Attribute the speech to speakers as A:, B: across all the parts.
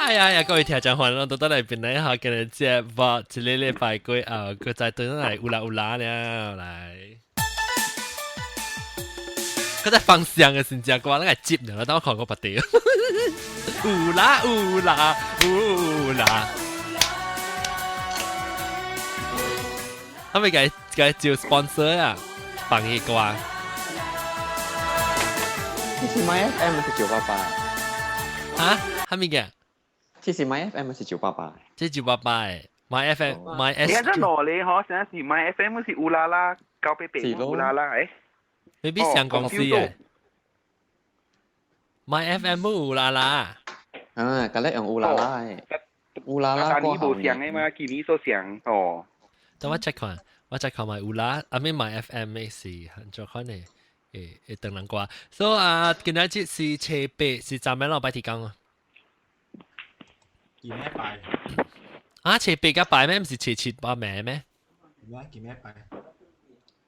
A: 哎呀呀，各位聽眾朋友，到得來邊來下，今日節目一個禮拜過後，閣再轉來有啦有啦了來。佢在放聲嘅時陣，歌，咱來接了，等我看過別地。有啦有啦有啦。他咪共共招 sponsor 啊，放伊歌。
B: 這是 My FM 是988。
A: 啊？啥物嘅？
B: 這是 My FM 是九八八。
A: 這988的 My FM My
C: 你
A: S。
C: 睇這攞咧，嗬，現在是 My FM 是烏啦啦，988烏啦啦，誒。
A: 未必上公司嘅。My FM 烏啦啦。
B: 啊，今日用烏啦啦的。烏啦啦。
C: 但你無上的嘛，今年所上哦。
A: 等我 check 看，我 check 看埋烏啦，阿咩 My FM 的是很做款的，會會當人歌。所以啊，今仔日是初八，是昨暝老拜天公啊。
D: 今日拜。
A: 啊，初八甲拜咩？毋是初七半暝咩？
D: 咩？今日拜。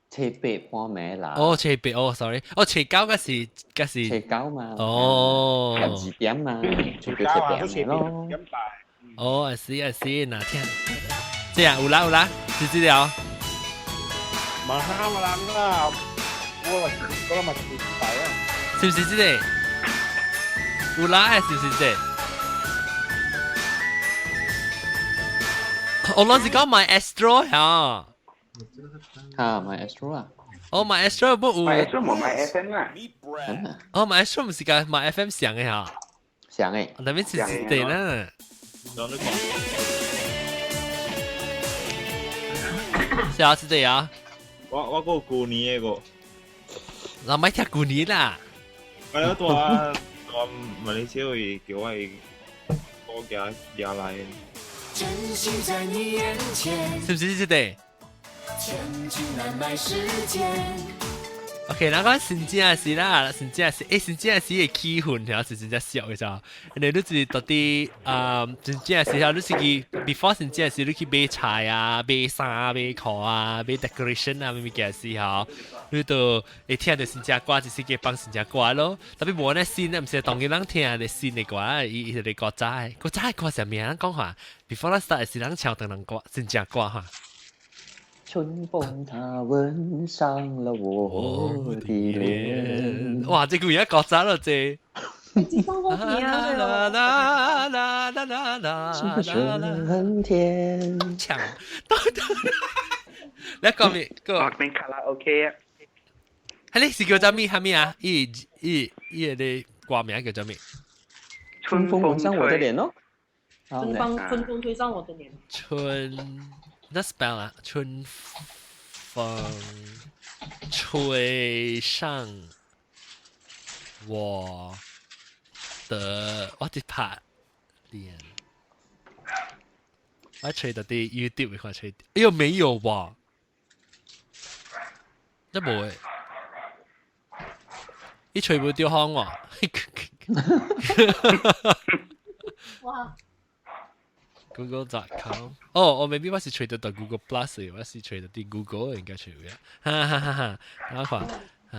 B: 初八半暝啦。
A: 哦，初八哦，sorry，哦，初九嗰是嗰是。
B: 初九嘛。
A: 哦。
B: 12點嘛。初九初八咯。
A: 哦，I see I see，哪聽？這樣有啦有啦，是這條。
D: 馬上嘛啦，我我嘛是拜啊。
A: 是不是這個？有啦，是不是這個？我攏是講 My Astro 嚇。
B: 嚇，My Astro 啊。
A: 哦，My Astro 不有。
C: My Astro 無 My FM 啊。
A: 哦，My Astro 毋是共 My FM 上的嚇。
B: 上的。
A: 那邊是是對啦。是啊，是這樣。
E: 我我過舊年的個。
A: 人莫聽舊年啦。
E: 我了蹛蹛馬來西亞位叫我我行行來。
A: 是不是這個？OK，咱講真正是啦，真正是，欸，真正是個氣氛，曉是真正俗的咋？因為你是到底啊，真正是曉你是去 before 真正是你去買菜啊、買衫啊、買褲啊、買 decoration 啊，物件時候，你就會聽著新正歌，就是個放新正歌咯。特別無呢新的，毋是當今人聽的新的歌，伊伊是個古早的，古早的歌啥物啊？咱講話 before 咱 start 是人唱唐人歌，新正歌哈。
B: 春風它吻上了我的臉。
A: 哇！這句也古早了，這。
F: 啦
A: 啦啦啦啦啦
B: 春天。
A: 唱，你講咩？個。
C: 變卡拉 OK 啊。
A: 係你是叫做咩？係咩啊？伊伊伊個歌名叫做咩？
B: 春風吻上我的臉咯。
F: 春風春風吹上我的臉。
A: 春。那 spell 啊，春風吹上我的，我伫拍臉，我吹到啲 YouTube 看吹，哎呦沒有喎，這無誒，你吹無著風喎。
F: 哇！
A: Google.com 哦，我 maybe 我是吹到 Google Plus，我是吹到啲 Google 應該吹嘅，哈哈哈哈！我看，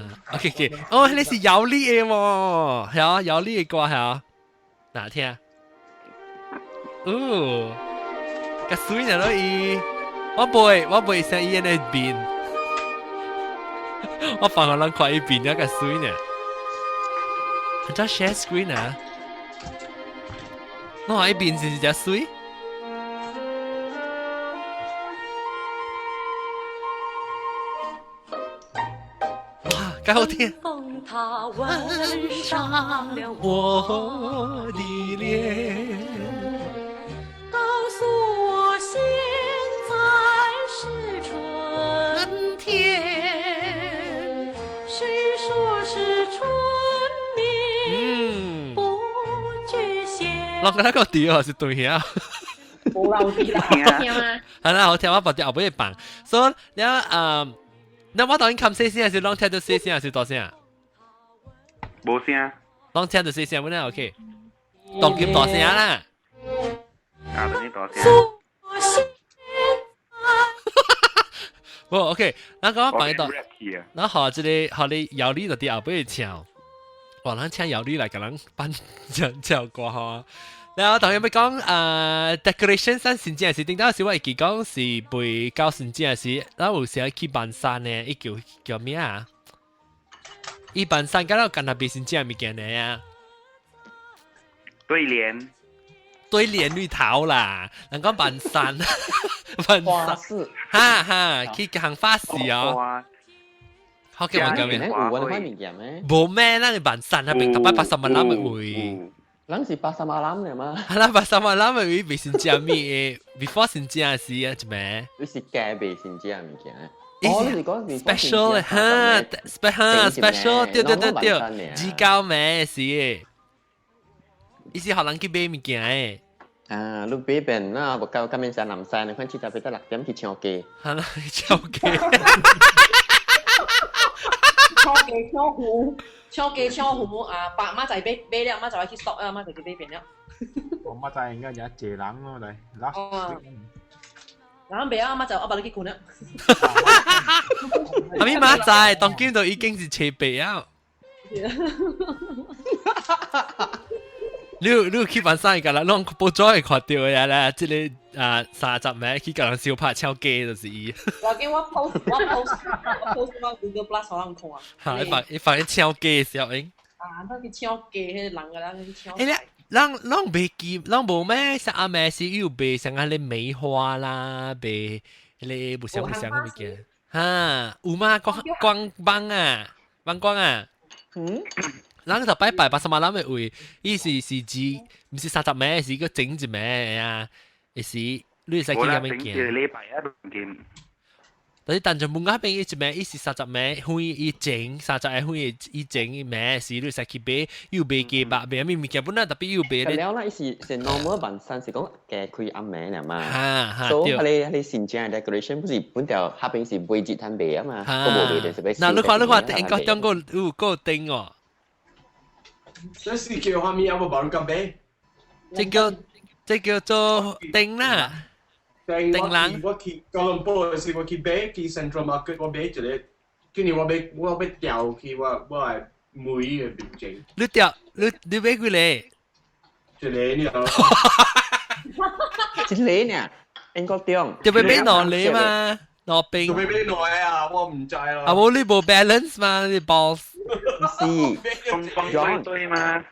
A: 啊，OK OK，哦，你是有力的喎，係啊，有力的歌係啊，哪聽？哦，較水呢咯伊，我袂我袂像伊那邊，我放個人看伊邊啊較水呢，怎 share screen 啊？我話伊邊是只水。較好聽。
G: 風它吻上了
A: 我的臉，
G: 告訴我現在是春天。誰說是春眠不覺曉？
A: 我覺得個調是對啊。
F: 無老啲啦，聽嗎？
A: 係啦，好聽，我別啲後尾放。所以你啊，那我當然冚細聲，還是攏聽到細聲，還是大聲？
C: 無聲。
A: 攏聽到細聲，本來 OK。當今大聲啦。
C: 啊，當今大聲。
A: 無 OK，咱講放到，咱學這個學你姚麗就佇後尾唱，哇！咱請姚麗來共咱伴唱唱歌吼。然後同樣咪講decoration 山先正是頂到時我會記講是背交先正是，咱有時去板山呢，伊叫叫咩啊？伊板山敢若干那別先正物件呢啊？
C: 對聯。
A: 對聯綠頭啦，人講板山，板山，哈哈，去行花市哦。好叫我叫咩？
B: 有揾塊物件咩？
A: 無咩，咱是板山那邊，特擺巴沙馬拉的位。
B: 咱是巴沙馬拉的嘛？
A: 係啦，巴沙馬拉的位未先食物的，before 先食時啊，一咩？
B: 你是加未先食物件？哦，你是講
A: special 哈，special special，對對對對，二九咩是的？伊是予人去買物件的。
B: 啊，你買變啦，無夠今日上南山，你看七早八得6點去唱歌。
A: 係啦，去唱歌。
F: 唱歌唱胡，唱歌唱胡啊！爸媽仔買買了，媽仔去 stop 啊，媽仔去買變了。
D: 我媽仔應該有一謝人咯，嚟，last。
F: 然後未啊，媽就我把你去困了。
A: 阿咪媽仔，當今就已經是車白啊。你去板山個啦，攏報紙會看到的啦，這個啊30名去共人相拍唱歌就是伊。
F: 我見我 post 我 post 我 post 我 Google Plus 可能看。
A: 哈！伊放伊唱歌的時候，應。
F: 啊，那去唱歌，彼個人個人去唱。
A: 欸咧，咱攏袂記，攏無咩？啥阿妹是有賣啥個咧梅花啦，賣彼個無啥無啥個物件。哈，有嗎？光光幫啊，幫光啊。
B: 嗯。
A: 咱就拜拜巴沙馬拉的位，伊是是指，毋是30暝，是個整一暝啊，是你會使去遐物件。
C: 一個禮拜啊，唔
A: 但是但就門嗰邊伊一暝，伊是30暝，分伊整30個分伊整伊暝，是你會使去買，又賣雞肉，賣啥物物件本來特別又賣咧。
B: 了啦，伊是是 normal 辦山是講加開暗暝爾嘛。
A: 哈哈，
B: 所以彼個新正的 decoration 不是本條下邊是買一攤賣啊嘛，都無賣就是欲。
A: 嗱，你看你看，英國中國有夠燈哦。
H: 這是叫啥物啊？我無人敢買。
A: 這叫做燈啦。
H: 燈
A: 人。
H: 我去哥倫布的時，我去買去 Central Market，我買一個，今年我欲我欲調去我我的梅的面前。
A: 你調你你買幾個？
H: 一個爾。
B: 一個爾，英國中。
A: 就欲買兩個嘛，兩邊。
H: 就欲買兩個啊！我毋知啦。
A: 啊，無你無 balance 嘛，你 balls。
B: 是，
C: 對對嘛？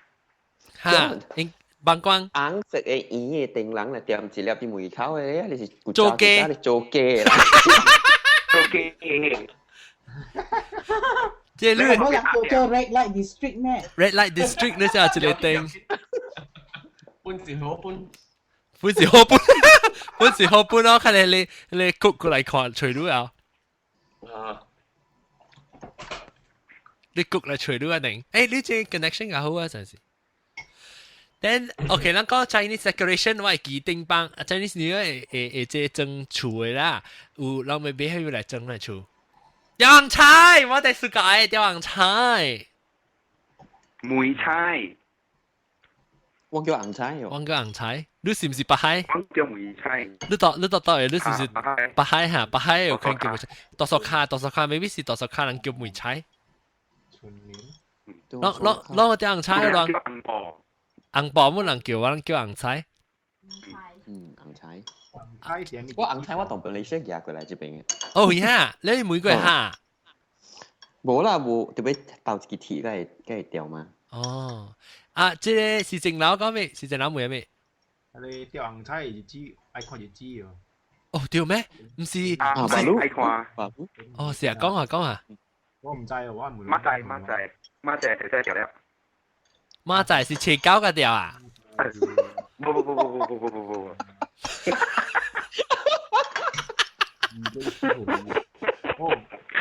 A: 哈，幫光。
B: 紅色的圓的燈籠來點一粒佇門口的咧，你是
A: 做雞？
B: 做雞啦。
C: 做雞。
A: 這你
I: 我人叫做 Red Light District 咩
A: ？Red Light District 你先有一個燈。
H: 本是好本。
A: 本是好本，本是好本咯，看你你你谷過來看，隨你啊。
H: 啊。
A: 你谷來隨你啊定？欸，你這 connection 較好啊，真是。Then OK，咱講 Chinese decoration，我會記頂幫 Chinese New Year 會會會這裝厝的啦，有人會買彼來裝來厝。吊紅菜，我哋暑假吊紅菜。
C: 梅菜。
B: 我叫紅菜喲。
A: 我叫紅菜，你是毋是北海？
C: 我叫梅菜。
A: 你到你到到的，你是毋是北海哈？北海有可能叫梅菜，多數卡多數卡，maybe 是多數卡人叫梅菜。攞攞攞個吊紅菜，攞。紅寶冇人叫，我人叫紅菜。
B: 嗯，紅菜。我紅菜我當本來識寄過來這邊嘅。
A: 哦呀，你每個月哈？
B: 無啦，無特別投一支鐵，才會才會掉嘛。
A: 哦，啊，這個是正樓講咩？是正樓問咩？
D: 你吊紅菜日子愛看日子哦。
A: 哦，對咩？毋是，
C: 唔是愛看。
A: 哦，是啊，講下講下。
D: 我毋知啊，我唔。
C: 馬仔馬仔馬仔就真掉了。
A: 馬仔是切膠個掉啊？
C: 不不不不不不不不不。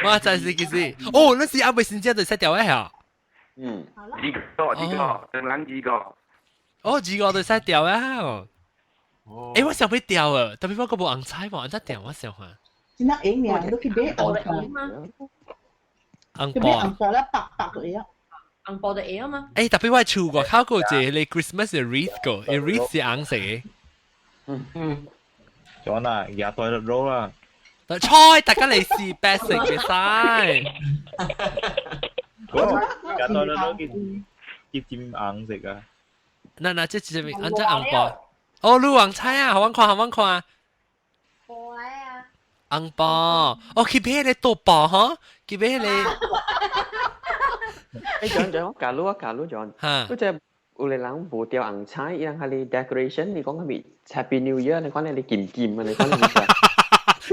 A: 馬仔是幾時？哦，那是阿伯先生就識掉的嚇。
B: 嗯。
C: 二個二個，兩人二個。
A: 哦，二個就識掉啊！哦。欸，我想欲掉啊，特別我閣無紅菜無，按怎掉我想看。
I: 真係應爾，你去買紅菜。
A: 紅包。
I: 紅包咧，白白個會啊。
F: 紅包就會啊嘛。
A: 欸，特別我厝外口閣有一個 Christmas 的 wreath 個，伊 wreath 是紅色的。
B: 嗯嗯。
E: 做哪？牙袋就攞啦。
A: 菜，大家嚟試白色嘅晒。
E: 牙袋就攞結結尖紅色啊。
A: 嗱嗱，這是啥物？按怎紅包？哦，你紅菜啊，好我看，好我看。
J: 無來啊！
A: 紅包，哦，去買個豆包吼，去買個。
B: 誒，講講，我假如我假如講，嗰隻有個人無掉紅菜，伊人係你 decoration，你講係咪 Happy New Year？你講你金金啊？你講你咩？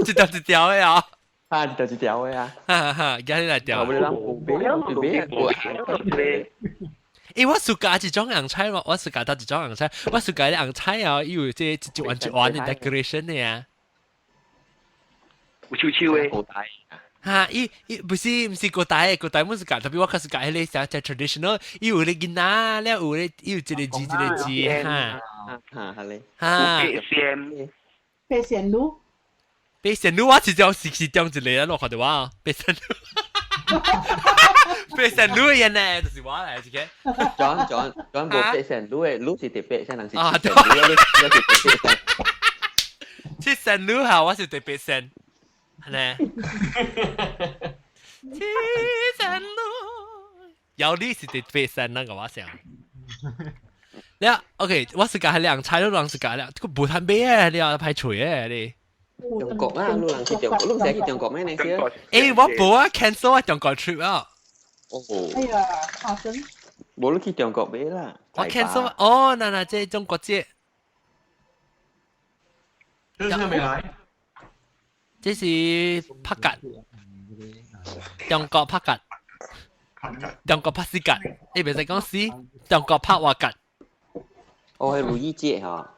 A: 一條一條的啊！
B: 啊，一條一條的啊！
A: 哈哈，今日來掉。
B: 有個人無買，無買，無買。
A: 欸，我暑假一種紅菜嘛，我暑假得一種紅菜，我暑假啲紅菜啊，伊有這一彎一彎的 decoration 的啊。
C: 有手手的。
A: 哈，伊伊不是毋是古代的，古代阮是教，特別我較是教彼个啥只 traditional，伊有咧囡仔了有咧，伊有一個字一個字哈。
B: 哈，係咧。
A: 哈。
C: 線。
I: 白線路。
A: 白線路我是將是是中一個啊，我看到我白線路。白線路的人呢，就是我來，這個。
B: 轉轉轉無白線路的，路是特白線，人是
A: 啊，
B: 對，路是特白線。
A: 七線路下我是特白線。咧，七線路，有你是特白線那個我想。了，OK，我是講兩菜都兩是講了，這個無通買啊，你要排除啊你。
B: 中國啊，你人去中國，你唔使去中國咩？你先。
A: 欸，我無啊，cancel 我中國 trip 啊。
B: 哦。
I: 哎呀，發生。
B: 無你去中國買啦。
A: 我 cancel 哦，嗱嗱，這中國節。
H: 這是未來。
A: 這是拍格，中國拍格，中國拍死格，你袂使講死，中國拍活格。
B: 哦，係如意節嚇。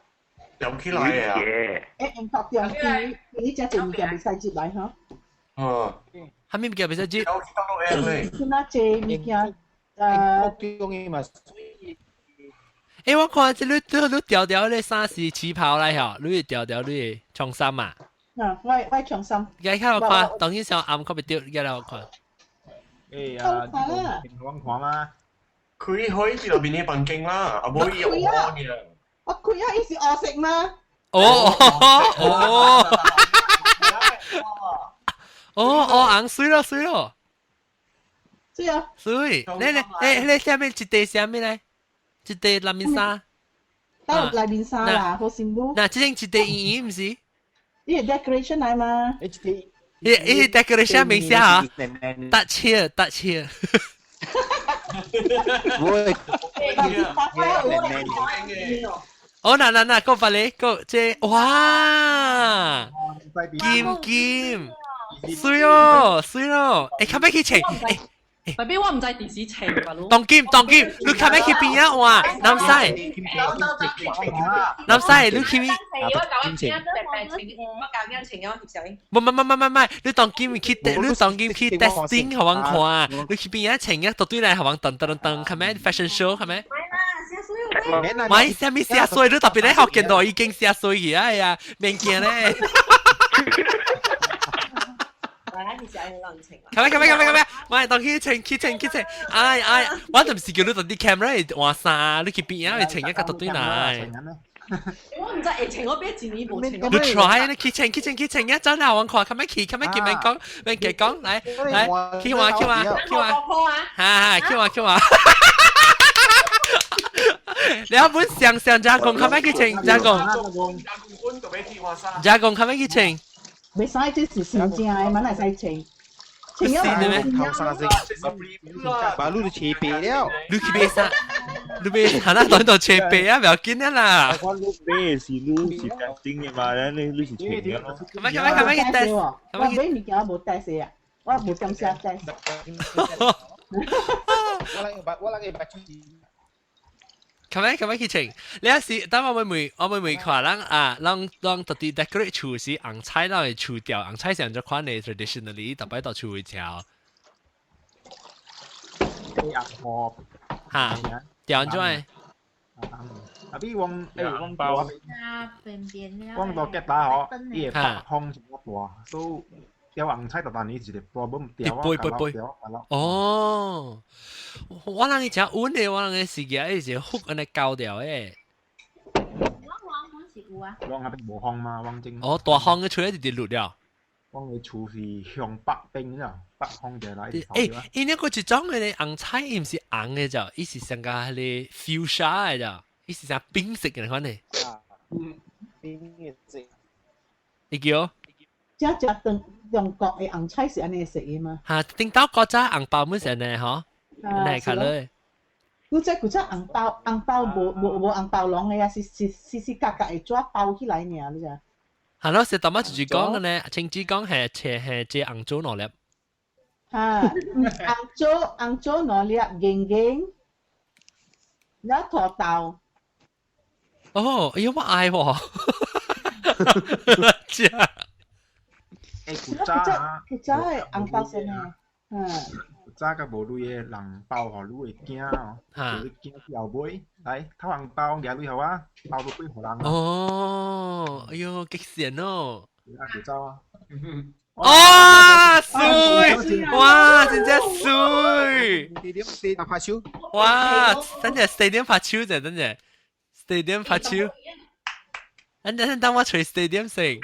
H: 有起來啊！
I: 欸，英國中間，你食這物件袂使入來吼？
H: 哦。
A: 啥物物件袂使入？
I: 先啊，這物件，
D: 中伊嘛。
A: 欸，我看這你你條條咧衫是旗袍來吼，你條條你長衫嘛？
I: 啊，我長衫。
A: 你看我看，當然上暗看袂到，你來我看。
E: 欸啊，我看嘛。
H: 佢可以喺邊啲房間啦，啊冇有我嘅。
I: 我開啊，伊是烏色嗎？
A: 哦哦哦哦，紅水咯水咯。
I: 水啊！
A: 水，你你你你下面一塊啥物咧？一塊內面衫。
I: 到內面衫啦，好辛苦。
A: 嗱，這種一塊圓圓毋是？
I: 伊係 decoration 來嘛？
A: 伊伊 decoration 名寫啊，搭車搭車。
D: 會。
A: 哦，嗱嗱嗱，過翻嚟，過這哇，金金，水哦水哦，欸，較欲去穿，欸。
F: 爸比我毋知佇時穿吧咯。
A: 當金當金，你較欲去邊仔換？南西，南西，你去邊？
F: 我教我教我穿我翕相。
A: 唔唔唔唔唔唔，你當金去，你當金去 testing 予阮看，你去邊仔穿啊？到對來予阮噔噔噔，係咪 fashion show 係咪？買啥物寫水？你特別咧學見到已經寫水去哎呀，免驚咧。咁樣咁樣咁樣咁樣，買當去穿去穿去穿，哎哎，我就唔是叫你當啲 camera 換衫，你去邊仔去穿一個到對來。
F: 我毋知會穿我變一年無穿。
A: 你 try 你去穿去穿去穿，一陣啊，我看，咁樣去，咁樣去免講，免計講，來來，去換去換去換，哈哈，去換去換。你一本上上加工，咁樣去穿加工。加工咁樣去穿。
I: 袂使，這是新正的，嘛會使穿。穿
A: 咗
I: 咩？
D: 頭衫色，把路都切白了。
A: 你去買啥？你買下那當到切白啊，不要緊啊啦。
E: 我你買是你是定的嘛？你你是穿的咯。
A: 咁樣咁樣咁樣去 test，
I: 我買物件我無 test 啊，我無感謝 test。
D: 我來個我來個白
A: 咁樣咁樣去穿，你有時等我妹妹，我妹妹看人啊，人人特地 decorate 厝是紅菜，人會厝掉紅菜上這款的 traditionally 特別到厝會條。哈，掉安怎的？
D: 啊，比往欸往
E: 包，
D: 往到吉打嗬，伊會北風一大，所以掉紅菜特但你一個 problem 掉啊，
A: 背背背。哦，我人伊誠穩的，我人伊是舉伊是福按呢交掉的。
J: 我往本是有啊。
D: 往那邊無風嘛，往正。
A: 哦，大風嘅吹一直落了。
D: 往嘅厝是向北邊啦，北方就來。
A: 欸，伊那個一種的紅菜，伊毋是紅的咋，伊是像個彼個 fuchsia 的咋，伊是啥冰色嘅款呢？
K: 嗯，冰色。
A: 你叫？
I: 只只中中國嘅紅菜是按呢色嘅嘛？
A: 嚇，頂到國家紅包本是按呢嗬？按呢較咧。
I: 古只古只紅包紅包無無無紅包籠嘅啊，是是是是格格會紙包起來爾，你知？
A: 係咯，是大媽就是講嘅咧，青子講係切係這紅棗兩粒。
I: 嚇，紅棗紅棗兩粒，硬硬，了土豆。
A: 哦，哎呀，我愛喎。真。
D: 誒，古早啊，
I: 古早的紅包先啊，嗯。
D: 古早較無鐳的人包予你的囝哦，叫你囝去後尾來偷紅包，舉鐳予我，包到幾予人。
A: 哦，哎喲，激死哦！
D: 啊，古早啊。
A: 哦，水！哇，真正水！
K: 四點四拍手。
A: 哇，真係四點拍手啫，真係四點拍手。等陣等我隨四點先。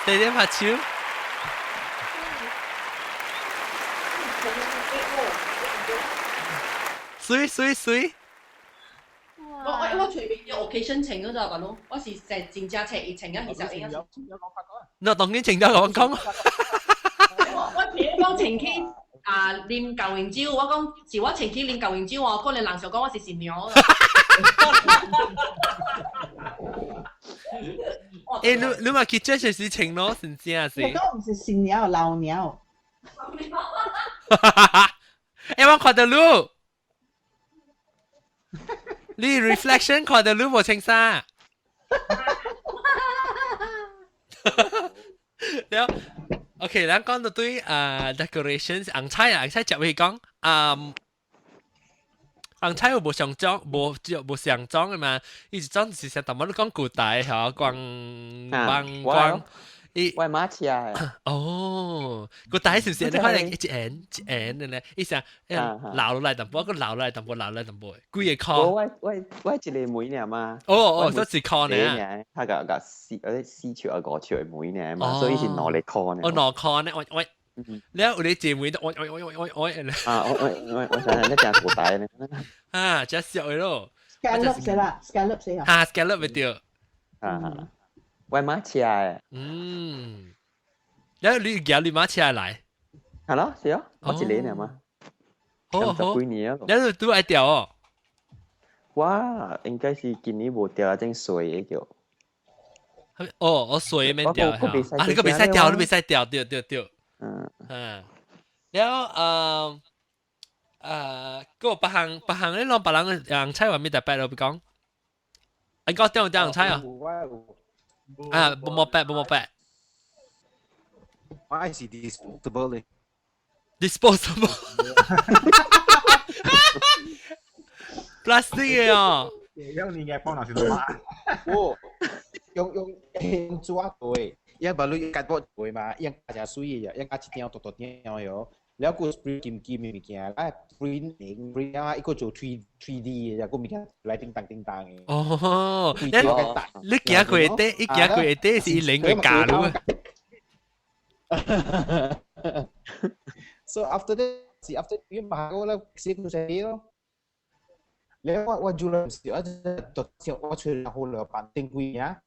A: 四點拍手。水水水！
F: 我我我隨便有 occasion 請嗰咋，大佬，我是成真正請一請啊，21。
A: 那當然請得我講。
F: 我我譬如講請去啊啉舊型酒，我講是我請去啉舊型酒哦，可能人想講我是新娘。
A: 欸，你你嘛去這些事情咯，真正是。
I: 我講毋是新娘，老娘。
A: 欸，我看到你。你 reflection 看到你無穿衫。了，OK，咱講到對啊 decorations 紅菜啊，紅菜接去講啊，紅菜有無上妝，無無上妝嘅嘛？伊一種是啥？淡薄你講古代嚇，光光光。
B: 伊我媽車的。
A: 哦，古代是毋是？你看一円一円的咧，伊想留落來淡薄，閣留落來淡薄，留落來淡薄，幾個箍？
B: 我我我一個妹爾嘛。
A: 哦哦，都一箍呢。
B: 他個個四嗰四尺啊五尺的妹爾嘛，所以是兩個箍呢。
A: 哦，兩箍呢，我我。了有你姐妹都我我我我我
B: 啊！我我我我想你講古代呢。
A: 啊，真笑的咯。
I: Scallop 死啦，scallop 死啊。
A: 哈，scallop 咪對。
B: 啊。我媽車的。
A: 嗯，然後你行你媽車來。
B: 係咯，是啊，我一年嘛。
A: 好好。
B: 十幾年啊。
A: 然後都愛釣哦。
B: 我應該是今年無釣啊，正水的叫。
A: 哦，我水免釣啊！你個袂使釣，你袂使釣，對對對。
B: 嗯。
A: 嗯。了後誒，個別項別項，你攏別人紅菜話咩特別咯？別講。你講釣釣紅菜啊？啊，無冇白，無冇白。
K: 我愛是 disposable 咧。
A: disposable。plastic 嘅哦。
D: 用你嘅幫老師都嘛。
K: 哦，用用用紙袋，因為你割過袋嘛，因加只水嘅，因加一點大大點喲。了個 print 金金嘅物件，啊 print print 啊，一個做 3D 嘅，個物件來叮當叮當嘅。
A: 哦，你你行過底，你行過底是兩個假路。
K: So after that，是 after 佢買過啦，寫故事咯。你我我做了是，我就我出來好了，辦定幾啊？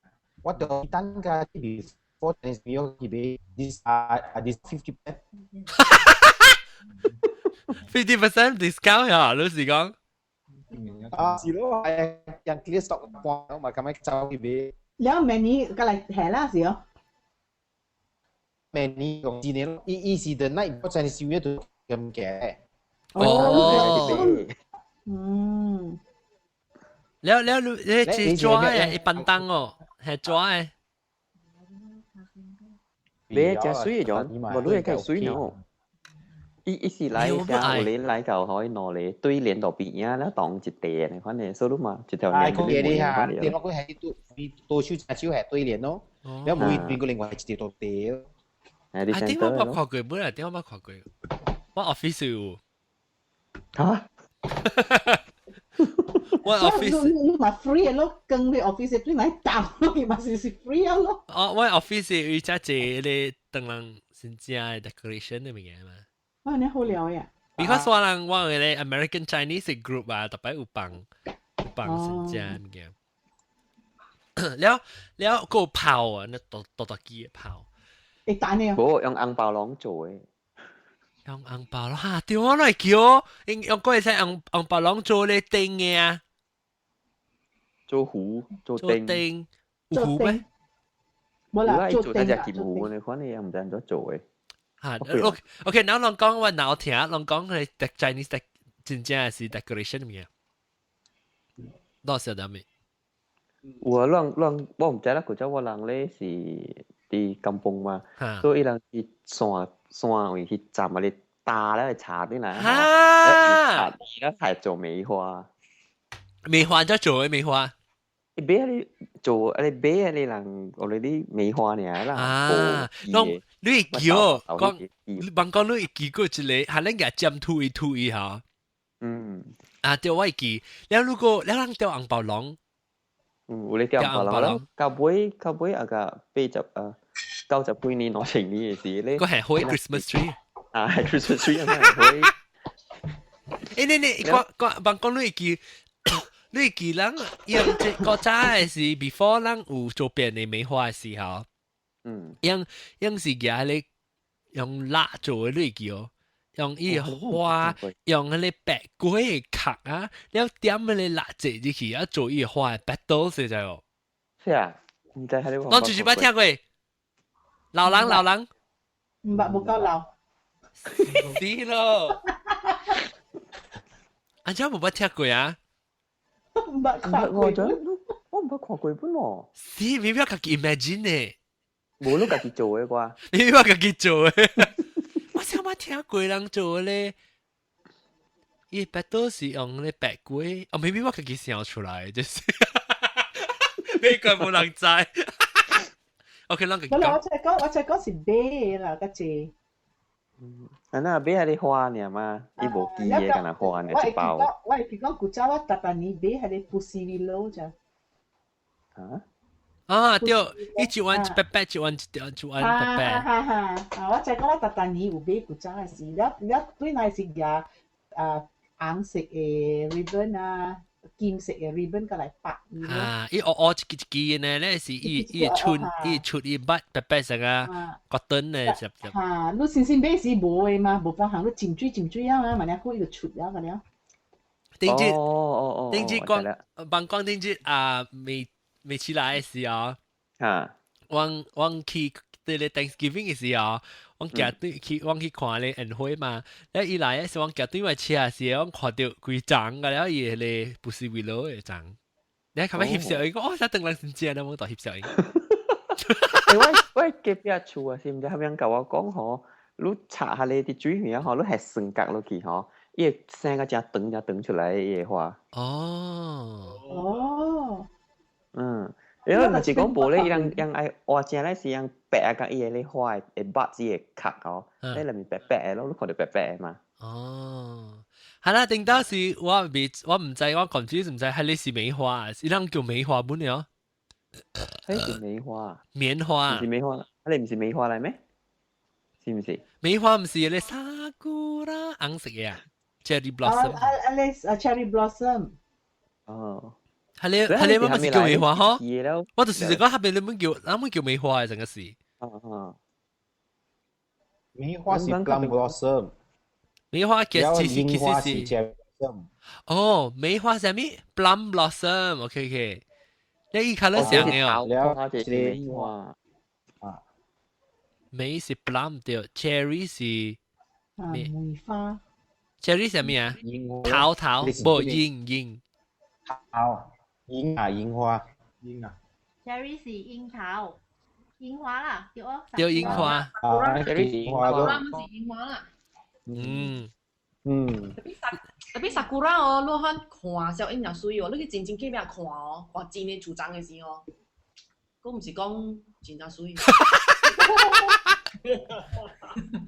K: 我就等個 before 電視去買 this 啊 this 50%。
A: 50% discount 呀，老實講。
K: 啊，是咯，係人 clear stock 光，嘛咁樣走去買。
I: 了明年過來下啦，是哦。
K: 明年用幾年，伊伊是 the night 我真係少一度咁嘅。
A: 哦。
I: 嗯。
A: 了了，你你是抓嘅，一般當哦，係抓嘅。
B: 你食水嘅種，無你會計水喏。伊伊是來遮有你來到可以兩個對連到邊仔，了當一塊呢，反正所以嘛，一條連。
K: 啊，佢你嚇，電話佢係多多手隻手係對連咯，了每邊個另外一條到地咯。
A: 啊，點我捌看過，本來點我捌看過，我 office 有。
B: 嚇？
A: 我 office
I: 你嘛 free 咯，跟你 office 對來打，你嘛是是 free 咯。
A: 哦，我 office 有只一個當人真正的 decoration 的物件嘛。
I: 哇，你好料呀！
A: Because 我人我個 American Chinese group 啊，特別有放真正的物件。了了個炮啊，那大大大支的炮。
I: 會彈的。
B: 無用紅包籠做的。
A: 用紅包籠哈，對我來叫，用嗰個使紅紅包籠做咧燈的啊。
B: 做壺做燈。
A: 燈有壺咩？
I: 無啦，
B: 做燈隻金壺呢款你也毋知按怎做的。
A: 嚇，OK OK，然後攏講我腦聽，攏講佢 Chinese 真正是 decoration 物件，多少得未？
B: 有啊，攏攏我毋知啦，古早我人咧是佇甘榜嘛，所以伊人去山山位去摘啊，你打咧插啲來，哈，插咧係做梅花。
A: 梅花怎做的梅花？
B: 伊買你做，你買你人，我哋啲梅花爾啦。
A: 啊，攏你會記哦，講你茫講你會記過一個，係咱個尖吐一吐一嚇。啊，對，我會記。了如果了人釣紅包籠，
B: 有咧釣紅包籠，到尾到尾啊個80啊90幾年2000年的時咧。
A: 閣係開 Christmas tree。
B: 啊，係 Christmas tree 啊，開。
A: 欸，你你我我茫講你會記。你會記人用這古早的是 before 人有做變的梅花的時候，用用是舉咧用蠟做的，你會記哦？用伊花，用彼个白果的殼啊，了點彼個蠟燭入去啊，做伊花的 petal 是知哦？
B: 是啊，毋知彼個。
A: 我就是捌聽過，老人老人，
I: 毋捌無夠老。
A: 是咯，按怎無捌聽過啊？
I: 毋捌看過，
B: 我毋捌看過本喎。
A: 是，明明家己 imagine 呢？
B: 無你家己做的啩？
A: 明明家己做的。我想捌聽過人做咧，伊 petal 是用咧白果，哦，明明我家己想出來，就是美國無人知。OK，咱家己
I: 講。我才講，我才講是買啦，較濟。
B: 啊，那買彼個花爾嘛，伊無記的，干焦花爾一包。
I: 我會記講古早我逐逐年買彼個 Pussy Willow 咋。
B: 啊？
A: 啊對，伊一彎一白白，一彎一條，一彎白白。
I: 哈哈哈！啊，我才講我逐逐年有買古早的時，了了對那是舉啊紅色的 ribbon 啊，金色的 ribbon 過來綁。
A: 啊，伊烏烏一支一支呢，咧是伊伊出伊出伊捌白白色啊，cotton 呢，十十。
I: 哈，你新新買時無的嘛，無包含你浸水浸水啊嘛，嘛爾好伊就出了個了。
A: 頂日，
B: 哦哦哦，
A: 頂日講，茫講頂日啊，未未起來的時候，
B: 啊，
A: 我我去佇咧 Thanksgiving 的時候，我行對去我去看咧宴會嘛，咧伊來的時我行對我車時，我看著規叢個了，伊個 Pussy Willow 的叢，你較欲翕相，伊講哦，啥當人真正的，我就翕相。
B: 我我隔壁厝啊，是毋知蝦米人共我講吼，你插下咧佇水邊吼，你係雙角落去吼，伊會生個誠長誠長出來伊個花。
A: 哦。
I: 哦。
B: 因為若是講無咧，伊人人愛挖正咧是用白啊，佮伊個咧花的肉子的殼吼，咧內面白白的咯，你看著白白的嘛。
A: 哦，係啦，頂到時我未我毋知，我 confuse 毋知彼个是梅花，是人叫梅花本了。
B: 彼是梅花。
A: 棉花。
B: 毋是梅花，彼个毋是梅花來咩？是毋是？
A: 梅花毋是彼个 sakura 紅色的啊，cherry blossom。
I: 啊啊啊！啊 cherry blossom。
B: 哦。
A: 彼个彼个乜物是叫梅花吼？我就是講彼邊你們叫，咱們叫梅花的成個是。
B: 啊啊。
K: 梅花是 plum blossom。
A: 梅花其實其實是。
K: cherry blossom。
A: 哦，梅花啥物？plum blossom，OK OK。你伊較咧像的哦。
B: 了，是梅花。
K: 啊。
A: 梅是 plum 對，cherry 是。
I: 啊，梅花。
A: cherry 啥物啊？桃桃，無櫻櫻。
K: 桃。櫻啊，櫻花。
D: 櫻啊。
J: cherry 是櫻桃，櫻花啦，對哦。
A: 對櫻花。
K: 啊，櫻花
F: 咯。是櫻花啦。特別 sakura 哦，你看看小櫻若水哦，你去真正去邊看哦，看真的樹叢的時哦，閣毋是講真正水。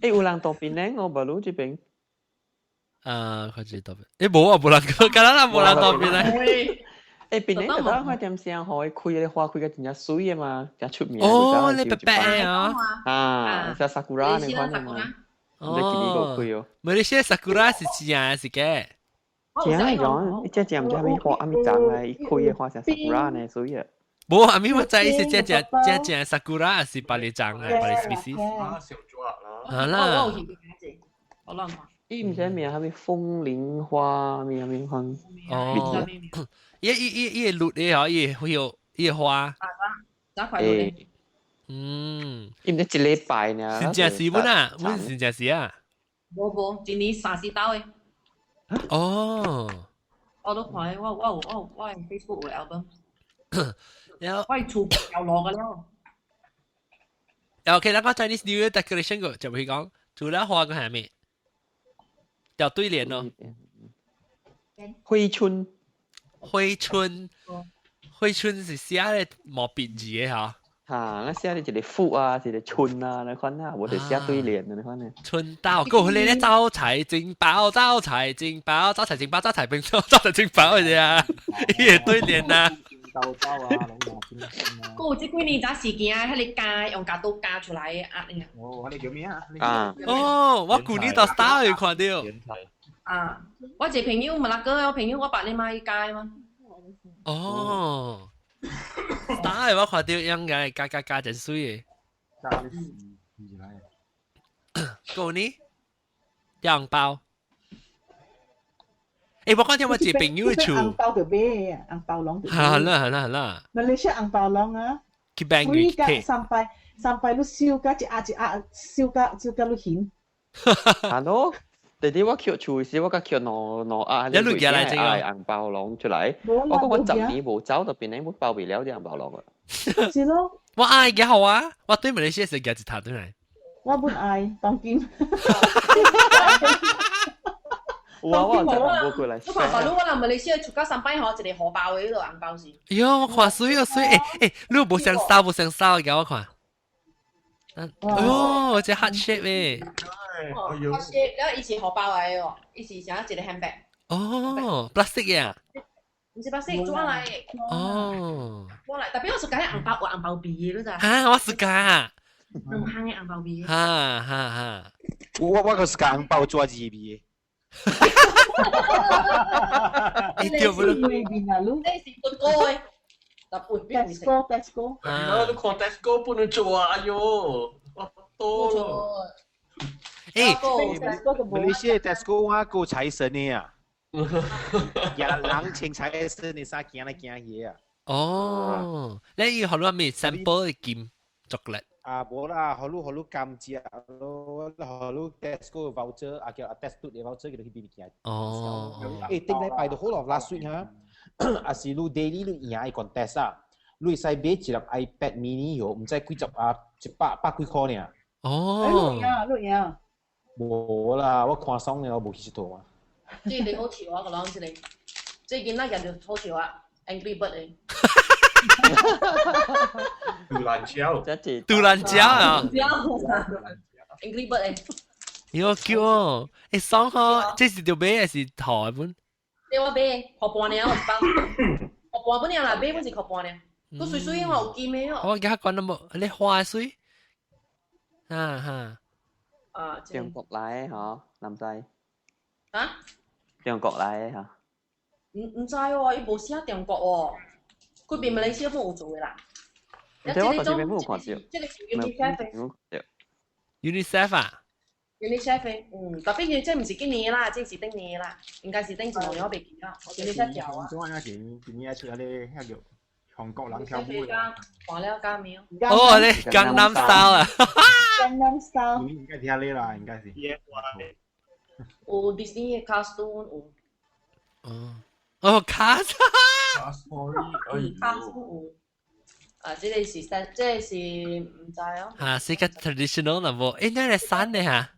B: 欸，有人到檳城哦，無你這邊。
A: 啊，看這到邊？欸，無啊，無人，敢若無人到檳城。
B: 欸，誒，邊年就得開點聲，可以開個花開個真正水的嘛，真出名。
A: 哦，你白白啊！
B: 啊，像 sakura 那款的嘛。哦，你今年個開哦。
A: 馬來西亞 sakura 是正是假？
B: 正嚟講，一隻隻唔知係咪花，係咪長啊？伊開的花像 sakura 呢，水啊。
A: 無，阿咪我知是正正正正 sakura 是別個種的，別個 species。
H: 啊，小抓啦。
A: 啊啦。
F: 我有去過我亂看。
B: 伊毋知名，啥物風鈴花，咩咩款。
A: 哦。伊伊伊伊會綠的嗬，伊會有伊花。
F: 咋快綠的？
A: 嗯。
B: 伊毋知一禮拜呢。
A: 真正是本啊，阮真正是啊。
F: 無無，今年三四刀的。
A: 哦。
F: 我都看，我我我我 Facebook 有 album。
A: 然後
F: 我厝又落個了。
A: OK，那個 Chinese New Year decoration 個就會講，除了花個係咩？掉對聯咯。
B: 揮春。
A: 揮春，揮春是寫咧毛筆字的嚇。
B: 嚇，那寫咧一個福啊，一個春啊，那款啊，無就寫對聯啊，那款呢。
A: 春到，過去咧招財進寶，招財進寶，招財進寶，招財進寶，招財進寶嘅啊，伊個對聯啊。
D: 豆包啊，
F: 閣有這幾年咋事件啊，彼個加用鉸刀加出來的壓呢？
D: 哦，彼個叫咩啊？
B: 啊！
A: 哦，我舊年到 star 有看到。
F: 啊！我一個朋友馬拉哥，我朋友我爸你媽伊加嘛。
A: 哦，star 我看到應該加加加真水的。
D: 加啲字來。
A: 舊年掉紅包。誒，我講聽我一個朋友的厝。
I: 紅包就買啊，紅包攏。
A: 係啦係啦係啦。
I: 馬來西亞紅包攏啊。
A: 去 bank 去提。
I: sampai sampai 你燒甲一壓一壓，燒甲燒甲你痕。
B: Hello，弟弟我捡厝時，我甲捡兩兩壓，
A: 一路寄來這個
B: 紅包攏出來。我講我10年無走，就變成我包袂了啲紅包攏啊。
I: 是咯。
A: 我愛嘅好啊，我對馬來西亞是寄一頭轉來。
I: 我本愛當今。
B: 我我就冇過來。
F: 你看，假如我人馬來西亞出到三擺吼，一個荷包的彼個紅包是。
A: 喲，我看水啊水，欸欸，你無相掃無相掃，給我看。哦，這 heart shape 誒。
F: heart shape，了伊是荷包來的哦，伊是啥一個 handbag。
A: 哦，plastic 呀。
F: 毋是 plastic，紙來的。
A: 哦。
F: 紙來，特別我是講紅包有紅包味的，你知？
A: 哈，我是講。
F: 兩項的紅包味。
A: 哈哈哈。
K: 我我個是講紅包紙字味的。
A: 你對不？
I: 你是
F: 不過的，特別
I: Tesco Tesco。
H: 啊，你看 Tesco 不能做啊！哎喲，多咯。
A: 誒，
K: 馬來西亞 Tesco 我夠財神的啊，人人穿財神的衫行來行去啊。
A: 哦，你要學到咩 sample 的金 chocolate？
K: 啊，無啦，予你予你甘食咯，予你 Tesco voucher，啊叫 Tesco 的 voucher 叫你去買物件。
A: 哦。
K: 欸，頂禮拜就好咯，last week 哈，啊是你 daily 你贏的 contest 啊，你會使買一粒 iPad mini 喲，毋知幾十啊，一百百幾箍爾。
A: 哦。
I: 你贏，你贏。
K: 無啦，我看爽了，我無去𨑨迌啊。
F: 這個好笑啊，個人這個，這囡仔人就好笑啊，Angry Bird 的。
H: 杜蘭蕉，
A: 杜蘭蕉啊
F: ！Angry Bird 誒，
A: 喲叫哦，欸爽吼，這是著買還是淘的本？
F: 對我買，予半爾我一包，予半本爾啦，買本是予半爾，都水水哦，有金的哦。
A: 我記得講得無，你花水，哈哈。
F: 啊，
B: 中國來的嗬，男仔。
F: 啊？
B: 中國來的嗬。
F: 毋毋知哦，伊無寫中國哦。佢邊馬來西亞冇有做的啦。
B: 這我這邊冇看到。
F: 這個是 UNICEF
B: 的。
A: UNICEF 啊
F: ？UNICEF 嗯，特別這毋是今年啦，這是頂年啦，應該是頂一兩年我袂記啦。UNICEF 條啊。
D: 做啊，前前年出嗰啲迄叫韓國人跳舞。
F: 換了加咩？
A: 哦，你江南 style 啊
I: 江南 style。
D: 應該聽你啦，應該是。
F: 有 Disney 的 cartoon 有。
A: 哦，哦，卡
H: 斯。卡斯，
F: 卡斯有。啊，這個是三，這個是毋知哦。
A: 啊，是個 traditional 啦，無，欸，那係新的哈。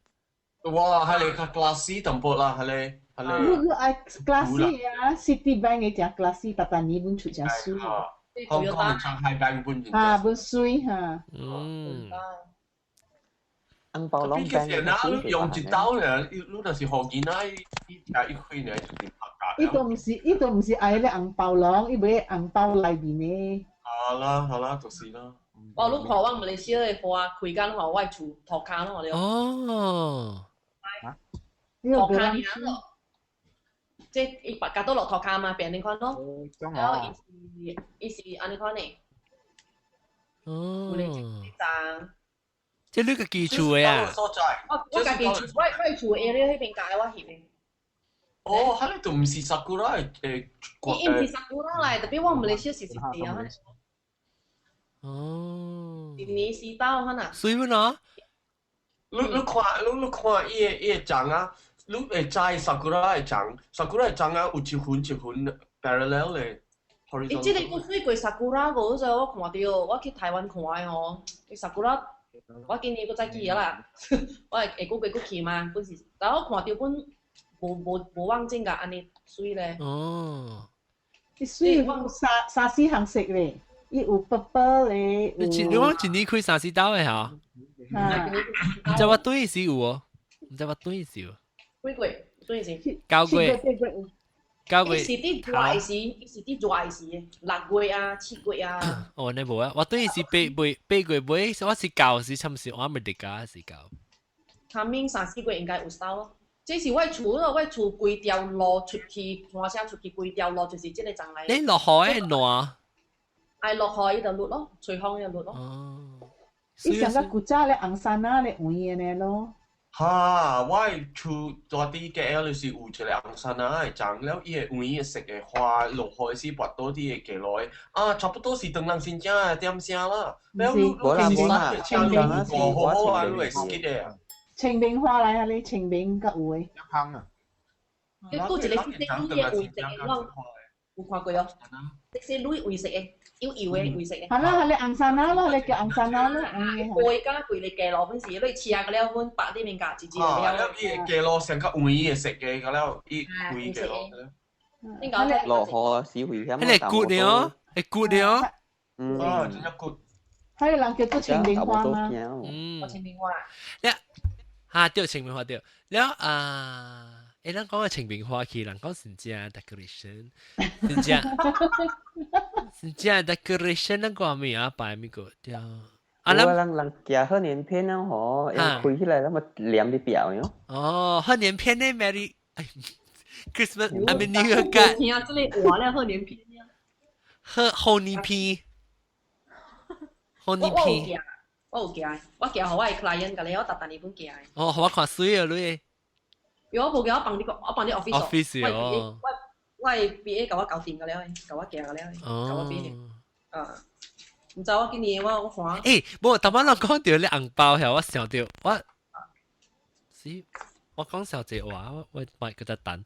H: 哇，係你較 classy 淡薄啦，係你係
I: 你你愛 classy 啊，Citibank 的誠 classy，逐逐年本出誠水。
H: 香港上海 bank 本
I: 啊，本水哈。
A: 嗯。
B: 紅包攏
H: 其實嗱，你用一刀呢，你你若是予囡仔，伊食一開呢，就拍甲。
I: 伊都毋是，伊都毋是愛咧紅包籠，伊買紅包內面的。
H: 好啦好啦，就是啦。
F: 我你看我馬來西亞的花開間吼，我的厝塗跤咯，對。
A: 哦。
F: 塗跤爾咯，即伊把加倒落塗跤嘛，變呢款咯。然後伊是按呢款的。
A: 哦。
F: 有咧一張。
A: 這你家己厝的啊？
F: 我家己厝，我厝 area 彼邊教我翕的。
H: 哦，彼個就毋是 sakura 的。
F: 伊毋是 sakura 來，特別我馬來西亞是是對啊。
A: 哦。
F: 印尼西島可能。
A: 水本啊？
H: 你看伊个欉啊，你會知 sakura 的欉，sakura 的欉啊有一分一分 parallel 的。
F: 伊這個閣水過 sakura 個，嗰陣我看著，我去台灣看的吼，伊 sakura，我今年閣再去啊啦，我會下個月閣去嘛，本是，但我看著本無往正個按呢水咧。
A: 哦。
I: 伊水有三三四項色咧，伊有 purple 咧，
A: 你你講一年開三四刀的嚇？唔知我對時有哦，唔知我對時有。
F: 幾個月？對時？9
A: 月。9月。
F: 伊是佇熱時，伊是佇熱時，6月啊，7月啊。
A: 哦，你無啊？我對時8月尾，我是舊時，差唔是我未佇家是舊。
F: 他們三四月應該有收咯。這是我厝咯，我厝規條路出去，換車出去規條路就是這個站來。
A: 你落雨會爛？
F: 愛落雨伊就落咯，吹風就落咯。
A: 哦。
I: 伊上個古早咧紅山仔咧黃的呢咯。
H: 哈！我的厝住佇 KL 就是有一個紅山仔的欉，了伊的黃的色的花落雨時跋倒佇個街路的，啊，差不多是唐人新正的點聲啦。了你
B: 無啦無啦，
H: 車路過好好啊，你會記得啊？
I: 清明花來啊，你清明閣有的。
D: 一香啊！
F: 你拄一個是這類的黃色的，我有看過哦。這是類黃色的，有油的黃色的。
I: 係啦，係你紅山仔咯，你叫紅山仔咯，
F: 過敢規個街路本是，你車個了本白裡面夾一一
H: 啊，了伊個街路上較黃的色的，個了伊規街路。
B: 落雨是危險。
A: 彼個骨的哦，會骨的哦。
B: 嗯。
H: 啊，真正骨。
I: 彼個人叫做清明花嗎？
A: 嗯。
F: 清明花。
A: 了，哈對，清明花對。了啊。誒，咱講個清明花去，人講真正 decoration，真正真正 decoration，咱講咩啊？擺咪個對。
B: 啊，咱人寄賀年片啊，吼，開起來那麼黏佇壁喲。
A: 哦，賀年片呢，Merry Christmas，I mean New Year 嘅。
F: 聽這個話咧，賀年片。
A: 賀賀年片，賀年片。
F: 我有寄，我寄予我的 client 個咧，我逐逐年本寄。
A: 哦，予我看水啊，你。
F: 有我無寄，我放你個，我放你 office。
A: office 哦。
F: 我的 PA 共我搞定個了，共我寄個了，共我俾。啊，毋知我今年我看。
A: 欸，無，頭擺人講著你紅包遐，我想著我，是，我講小濟話，我我閣再等。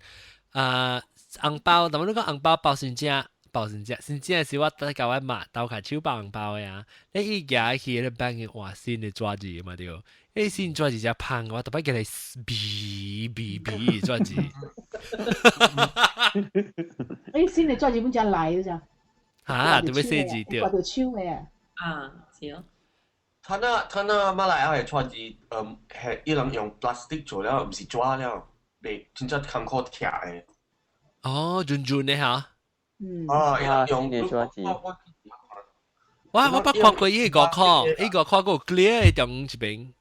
A: 啊，紅包，頭擺你講紅包包先正，包先正，先正是我共我媽鬥開手包紅包的啊。你伊舉去咧放去換新的紙字嘛對。欸，新紙字誠芳，我逐擺起來味味味紙字。
I: 欸，新的紙字本誠來的咋？
A: 哈，特別細字對。
I: 掛著手的。
F: 啊，是哦。
H: 他那馬來亞的紙字，係伊人用 plastic 做了，毋是紙了，袂真正艱苦拆的。
A: 哦，潤潤的哈。
I: 嗯。
H: 啊，伊人用
B: 紙字。
A: 我捌看過伊個五塊，伊五塊個 clear 的中一邊。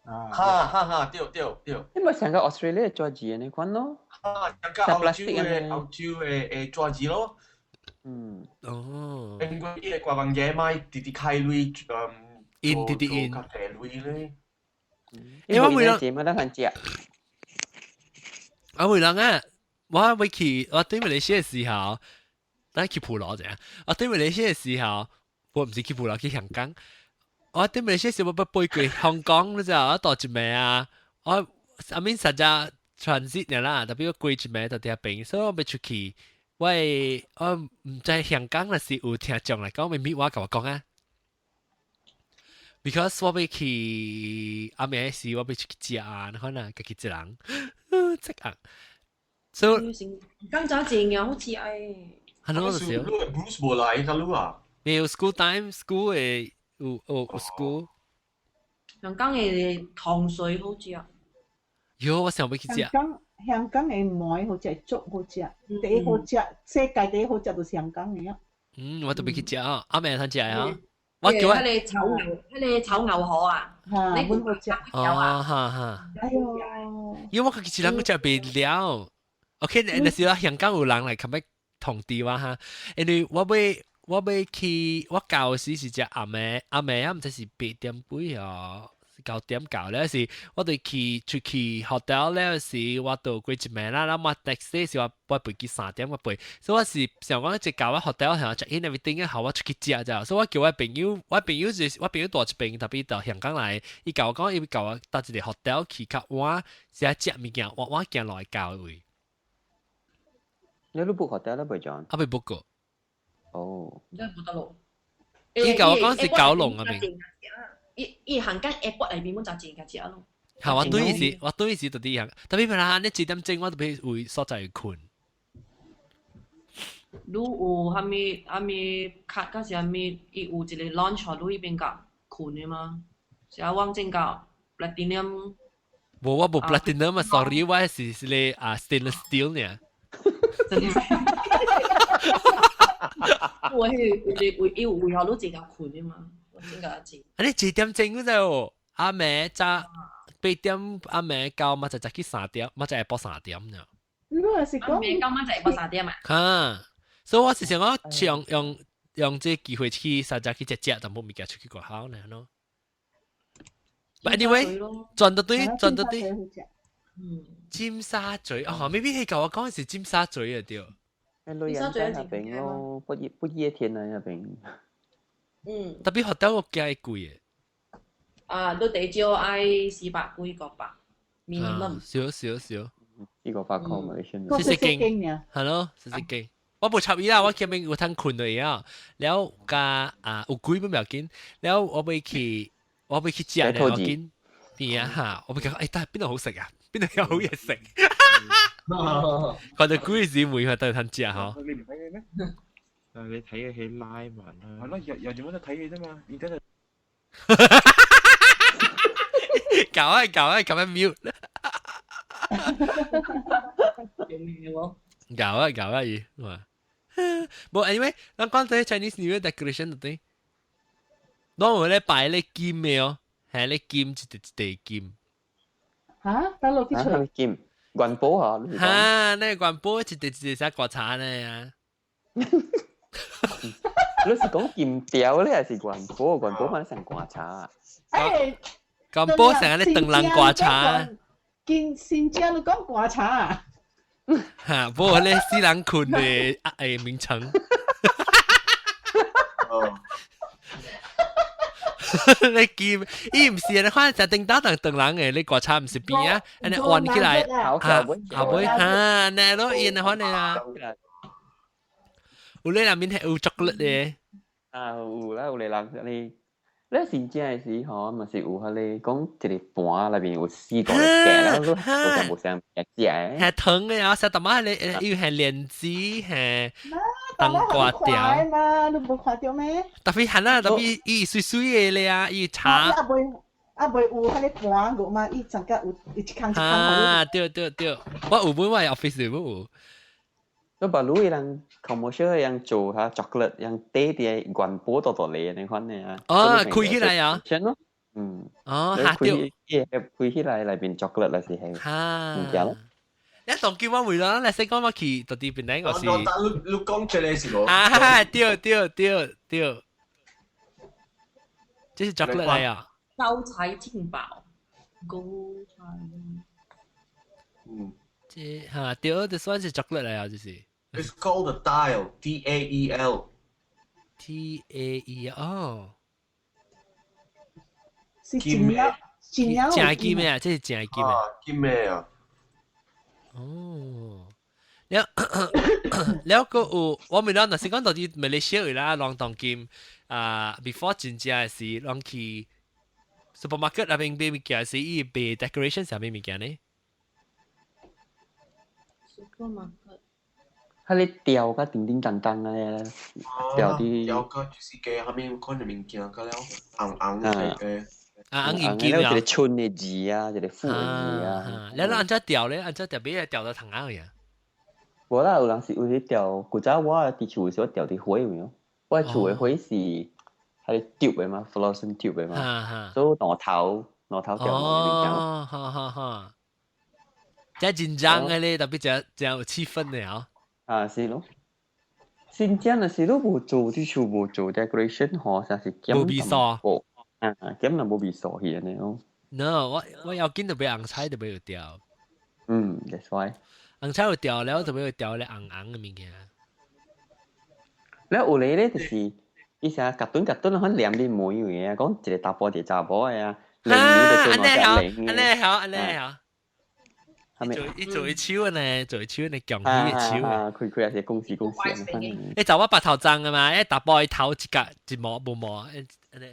H: 哈哈哈，對對對。
B: 你咪成個 Australia 紙字呢款咯。
H: 啊，成個澳洲的紙字咯。
B: 嗯。
A: 哦。
H: 因為伊個國民嘢買直直開鐳，
A: 印直直印。
H: 較濟鐳咧。
A: 因為我每人
B: 錢冇得閒食。
A: 我每人啊，我會去，我對馬來西亞時候，咱去普羅者，我對馬來西亞時候，我毋是去普羅，去香港。我對馬來西亞時我捌飛過香港，你知道？我到一暝啊，我阿面實在 transit 啦，特別我過一暝到佇遐邊，所以我欲出去。我毋知香港若是有聽眾來講，咪咪我共我講啊。Because 我欲去暗暝時，我欲出去食啊，你看啊，家己一人，這個。所以
F: 剛才正啊，好似愛。
A: 係咯，就是。
H: Bruce 無來，甲你啊？
A: 沒有 school time，school 的有有 school。
F: 香港的糖水好食。
A: 喲，我想欲去食。
I: 香港嘅糜好食，粥好食，第一好食，世界第一好食就是香港嘅。
A: 嗯，我特別去食啊，阿妹通食啊。我叫我
F: 迄個炒牛河啊，
I: 你本好食。
A: 哦，哈哈。
I: 哎喲，
A: 因為我家己一人食袂了。OK，那時候香港有人來，較欲通知我哈，因為我欲去，我舊時是食暗暝，暗暝啊，毋知是8點幾哦，9點到咧是，我哋去出去 hotel 咧時，我到過一暝啦，然後我 next day 是我飛機3點我飛，所以我是想講一到我 hotel 係 check in everything 後我出去食咋，所以我叫我朋友，我朋友就是我朋友住一邊，特別到香港來，伊共我講，伊共我搭一個 hotel 去較晚，是愛食物件，我行落來到位。
B: 你都 book hotel 啦，未 John？
A: 啊，未 book 過。
B: 哦。
F: 你冇得咯。
A: 伊共我講是九龍嗰邊。
F: 伊行間 airport 內面，滿就正個食咯。
A: 係我對時，我對時就啲樣，特別譬如啦，你幾點鐘我特別會所在困。
F: 你有啥物啥物卡，還是啥物？伊有一個 lounge，你彼邊個困的嗎？是啊，往正個 platinum。
A: 無，我無 platinum 啊，sorry，我是咧啊 stainless steel 呢。
F: 我係有有有為何你正個困的嘛？我正個正。
A: 啊！你幾點鐘嗰陣？阿妹早8點，阿妹到嘛就早起3點，嘛就下晡3點呢。
I: 你是講
F: 阿妹到嘛就下晡3點啊？
A: 哈，所以我是想講，用這個機會去三只去食食，但冇物件出去過好呢咯。But anyway，轉到對，轉到對。尖沙咀哦，maybe 佢共我講是尖沙咀啊對。
B: 喺女人街那邊咯，不夜天啊那邊。
F: 嗯。
A: 特別學得我驚貴嘅。
F: 啊，你地少愛400幾個百，minimum。
A: 少少少。
B: 400塊咪先。
A: 四十間，係咯，40間。我無插伊啦，我前面有通困落啊，了加啊有鬼都唔要緊，了我欲去食咧，我緊邊啊哈，我欲講，但係邊度好食啊？邊度有好嘢食？看到鬼時會去得通食嗬。
D: 你唔睇戲咩？
E: 但係你睇嘅戲拉埋啦。
D: 係咯，日日點樣都睇戲啫嘛，然之後
A: 搞啊搞啊，咁樣 mute。
F: 有咩喎？
A: 搞啊搞啊伊，哇！無 anyway，咱講到 Chinese New Year decoration 對，攏有咧擺咧金的哦，係咧金一塊一塊金。
I: 嚇？等落去吹。
B: 金元寶啊！
A: 嚇，那個元寶一塊一塊啥刮茶呢啊？
B: 你是講金條咧，還是元寶？元寶嘛成刮茶。
I: 誒，
A: 元寶成日咧長人刮茶。
I: 見新疆你講刮茶啊？
A: 嚇，無咧死人困的啊誒名稱。
H: 哦。
A: 你記，伊毋是啊？你看食叮當當長人的，你刮茶毋是邊啊？按呢彎起來，嚇，後尾嚇，那咯，伊那款的啊。有咧內面係有巧克力的。
B: 啊，有啦，有咧人你。你新正的時吼，嘛是有彼個講一個盤內面有四個夾，然後無啥無啥食的。
A: 係糖的啊，食淡仔咧，又係蓮子，係冬瓜條。
I: 嘛，你無看著咩？
A: 特別係啦，特別伊水水的咧啊，伊茶。
I: 啊未有彼個盤個嘛？伊整個有一空一空。
A: 啊，對對對，我有本我 office 有有。
B: 你把路人 commercial 樣做下 chocolate 樣底啲元寶多多嚟，你看呢啊？
A: 哦，開起來啊！
B: 先咯，嗯。
A: 哦，嚇對。
B: 開起來內邊 chocolate 啦是係。
A: 嚇。
B: 物件咯。
A: 你當叫我回啦，你識講我去到啲邊頂我是。
H: 我你講這個是無？
A: 啊，對對對對，這是 chocolate 來啊！
F: 招財進寶，高財。
H: 嗯。
A: 這嚇對，這算是 chocolate 來啊，就是。
H: It's called a dael, D A E L.
A: T A E L。
I: 是金了，金了。
A: 正金的啊，這是正金的。
H: 啊，金的啊。
A: 哦。了了個有，我咪講，若是講到底馬來西亞啦，攏當今啊，before 真正的是攏去 supermarket 內邊買物件時，伊賣 decoration 啥物物件呢
F: ？supermarket。
B: 佢你吊個叮叮當當咧，吊啲
H: 吊個就是嘅，後面看嘅物件個了，紅紅嘅。
A: 啊，紅金
B: 啊，一個春的字啊，一個富的字啊。
A: 你按怎吊咧？按怎吊？別吊到窗仔去啊？
B: 無啦，有人是有去吊，古早我佇厝的時候吊佇火有我厝的火是係 tube 的嘛，fluorescent tube 的嘛，所以兩頭兩頭吊。
A: 哦，好好好。這緊張的咧，特別這這有氣氛的啊。
B: 啊，是咯。新疆的是都無做，佇厝無做 decoration 吼，啥是減
A: 無味素。
B: 啊，減人無味素去按呢哦。
A: No，我要緊就欲紅彩就欲有吊。
B: 嗯，that's why。
A: 紅彩有吊了，就欲有吊咧紅紅的物件。
B: 了有咧咧就是，伊成日夾頓夾頓，可黏啲妹嘅，講一個查埔一個查某的啊，零就做兩隻零。
A: 按呢好，按呢好。一做一手呢，做一手呢，強起一手。
B: 啊，開開也是公司公司。
A: 你就我白頭鬃啊嘛，一查埔頭一角一毛無毛，按呢。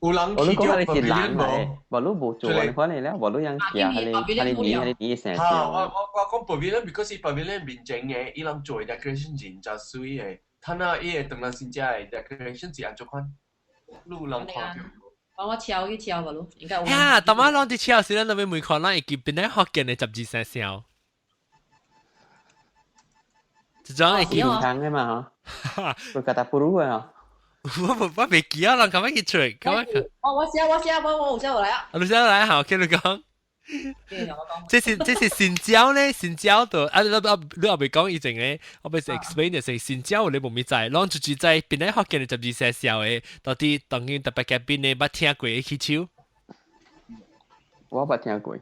H: 有人
B: 我都講你是人嚟，無你無做按款的咧，無你樣行，彼个彼个年彼个年成。
H: 哈，我講 pavilion，because 伊 pavilion 面前的，伊人做 decoration 真正媠的，睇下伊會當咱新正的 decoration 是按怎款，你有人看著？
F: 幫我敲去敲吧，咯，應該有。
A: 呀，當晚攏佇敲時，咱都欲問看，咱會記檳城福建的十二生肖。這種會記。
B: 健康的嘛，嗬。會覺得不如啊。
A: 我袂記啊，人咁樣去揣，咁樣。
F: 我寫我寫我有寫落來啊。
A: 你寫落來好，繼續講。這是新椒咧，新椒就啊，你也未講以前咧，我欲 explain 就是新椒你無咪知，攏就是在檳城福建的十二生肖的，到底當今特別嘉賓的捌聽過的起手？
B: 我捌聽過。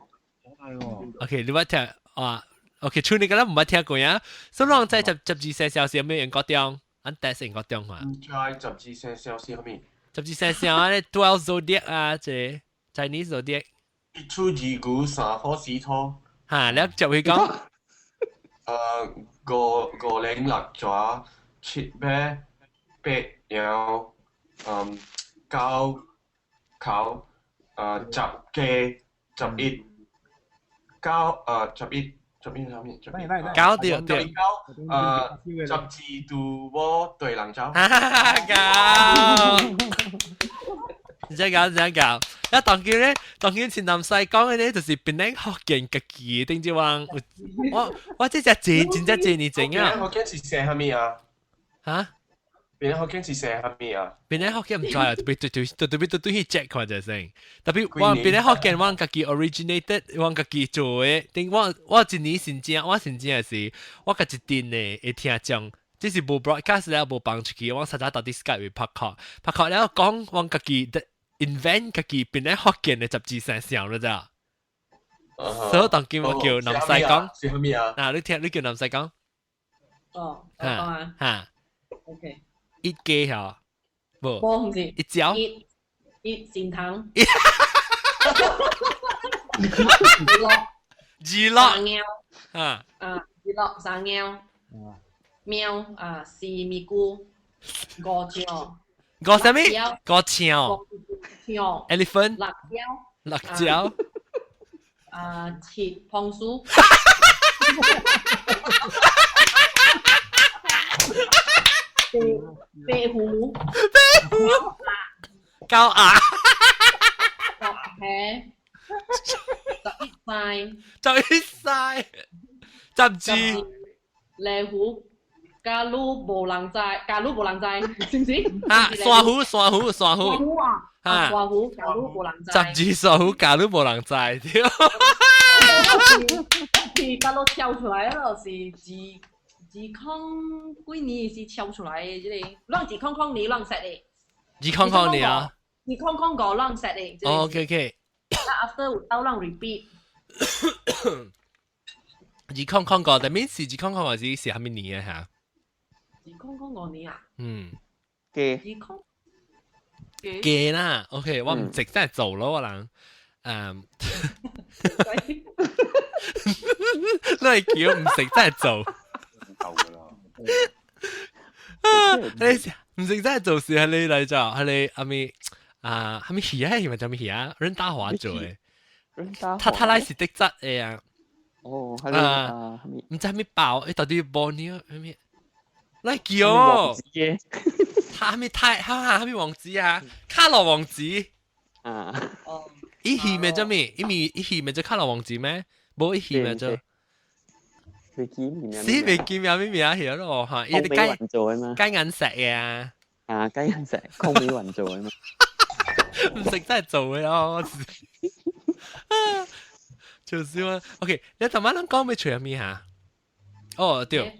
A: OK，你捌聽啊？OK，像你敢若毋捌聽過啊？所以攏知十二生肖是啥物英國中？按第是英國中話。
H: 毋知十二生肖是啥物？
A: 十二生肖啊，12 zodiac 啊，這 Chinese zodiac。
H: 一出二牛三虎四兔。
A: 哈，你就會講。
H: 五五零六蛇七馬八羊，九口，十雞十一九，十一十一啥物？十一
A: 九對對。
H: 九，十二度某對人走。
A: 哈哈九。唔知搞唔知搞，一當今咧，當今前南西講嘅咧，就是檳城福建家己的，頂住話，我這隻真真正真年前啊。
H: 福建是寫啥物啊？
A: 嚇？
H: 檳城福建是寫啥物啊？
A: 檳城福建毋知啊，特別對對對對對對去 check 看者先。特別我檳城福建我家己 originated，我家己做的，頂我一年先正，我先正是，我家一陣的會聽講。這是無 broadcast 了，無放出去，我實在到底 Skype 會拍 call，拍 call 了講我家己的 invent 家己檳城福建的十二生肖了咋？所以當今我叫南西講，
H: 是啥物啊？
A: 嗱，你聽，你叫南西講。
F: 哦，我講啊。
A: 嚇。
F: OK。
A: 一家嚇，無。
F: 無毋是。
A: 一招。
F: 一一善堂。
A: 二樂。
F: 三貓。
A: 啊。
F: 啊，二樂三貓。貓啊，四咪菇，五象。
A: 五啥物？五象。
F: 象。
A: Elephant。
F: 辣椒。
A: 辣椒。
F: 啊，七蓬鼠。白虎。
A: 白虎。狗鸭。
F: 十皮。十一塊。
A: 十一塊。十二。
F: 老虎。假如無人知，假如無人知，是毋是？
A: 啊，山虎，山虎，山虎。
F: 山虎啊！啊，山虎，假如無人知。
A: 十二山虎，假如無人知，對。
F: 是假如跳出來了，是二二空幾年是跳出來的，這個，攏2000年攏設的。
A: 2000年啊？
F: 2005攏設的。
A: 哦，OK OK。
F: 那 after 有兜攏 repeat。
A: 2005，但面是2005是啥物年啊？嚇？
F: 2005年啊？
A: 嗯，
B: 加。
F: 二空。
A: 加啦，OK，我毋識真係做咯，我人，你係叫毋識真係做。
E: 夠㗎啦。
A: 你毋識真係做是係你嚟做，係你阿咪啊，係咪魚啊？係咪叫咩魚啊？任達華做的。
B: 任達華。
A: 他來是德質的啊。
B: 哦，係啊，
A: 毋知係咪爆？伊到底無呢？係咪？來叫，他咪太哈哈，咪王子啊，卡羅王子，
B: 啊。
F: 哦。
A: 伊戲名做咩？伊咪伊戲名做卡羅王子咩？無伊戲名做。
B: 未記名。
A: 是未記名咩名係咯嚇？伊
B: 啲雞雲做啊嘛。
A: 雞眼石嘅啊。
B: 啊，雞眼石，空美雲做啊嘛。
A: 唔食真係做嘅咯。就是嘛。OK，你頭晚諗講咩除咩嚇？哦，對。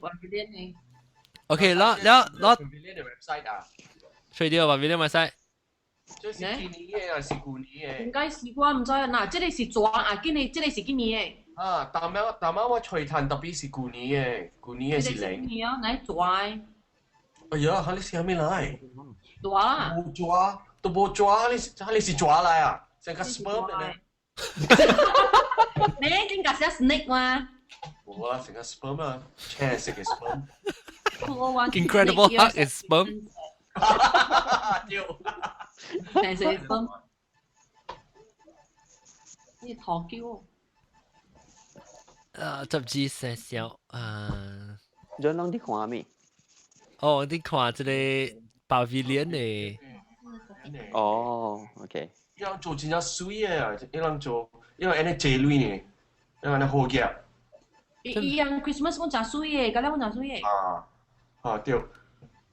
A: OK，攞攞攞。
H: website 啊。
A: 除掉話俾你 website。
H: 這是今年嘅還是舊年嘅？
F: 應該是我唔知啊，嗱，這個是昨啊，今年這個是今年的。
H: 啊，但係但係我吹彈特別是舊年嘅，舊年嘅是零。
F: 今年啊，乃昨的。
H: 哎呀，你是啥物來？
F: 大啊！
H: 無抓，都無抓，你你是抓來啊？成個 sperm 呢？
F: 你應該寫 snake 嘛？
H: 無啦，成個 sperm 啊，青色嘅 sperm。
A: Incredible Hulk is sperm。
H: 對。
F: 青色 sperm。你頭叫。
A: 啊，十字寫小啊。
B: 你攏佇看咩？
A: 哦，你看這個 pavilion 的。
B: 哦，OK。
H: 伊人做真正水的啊！伊人做，伊人按呢坐鐳呢，伊人按呢好額。
F: 伊人 Christmas 阮誠水的，甲了阮誠水的。
H: 啊，啊對，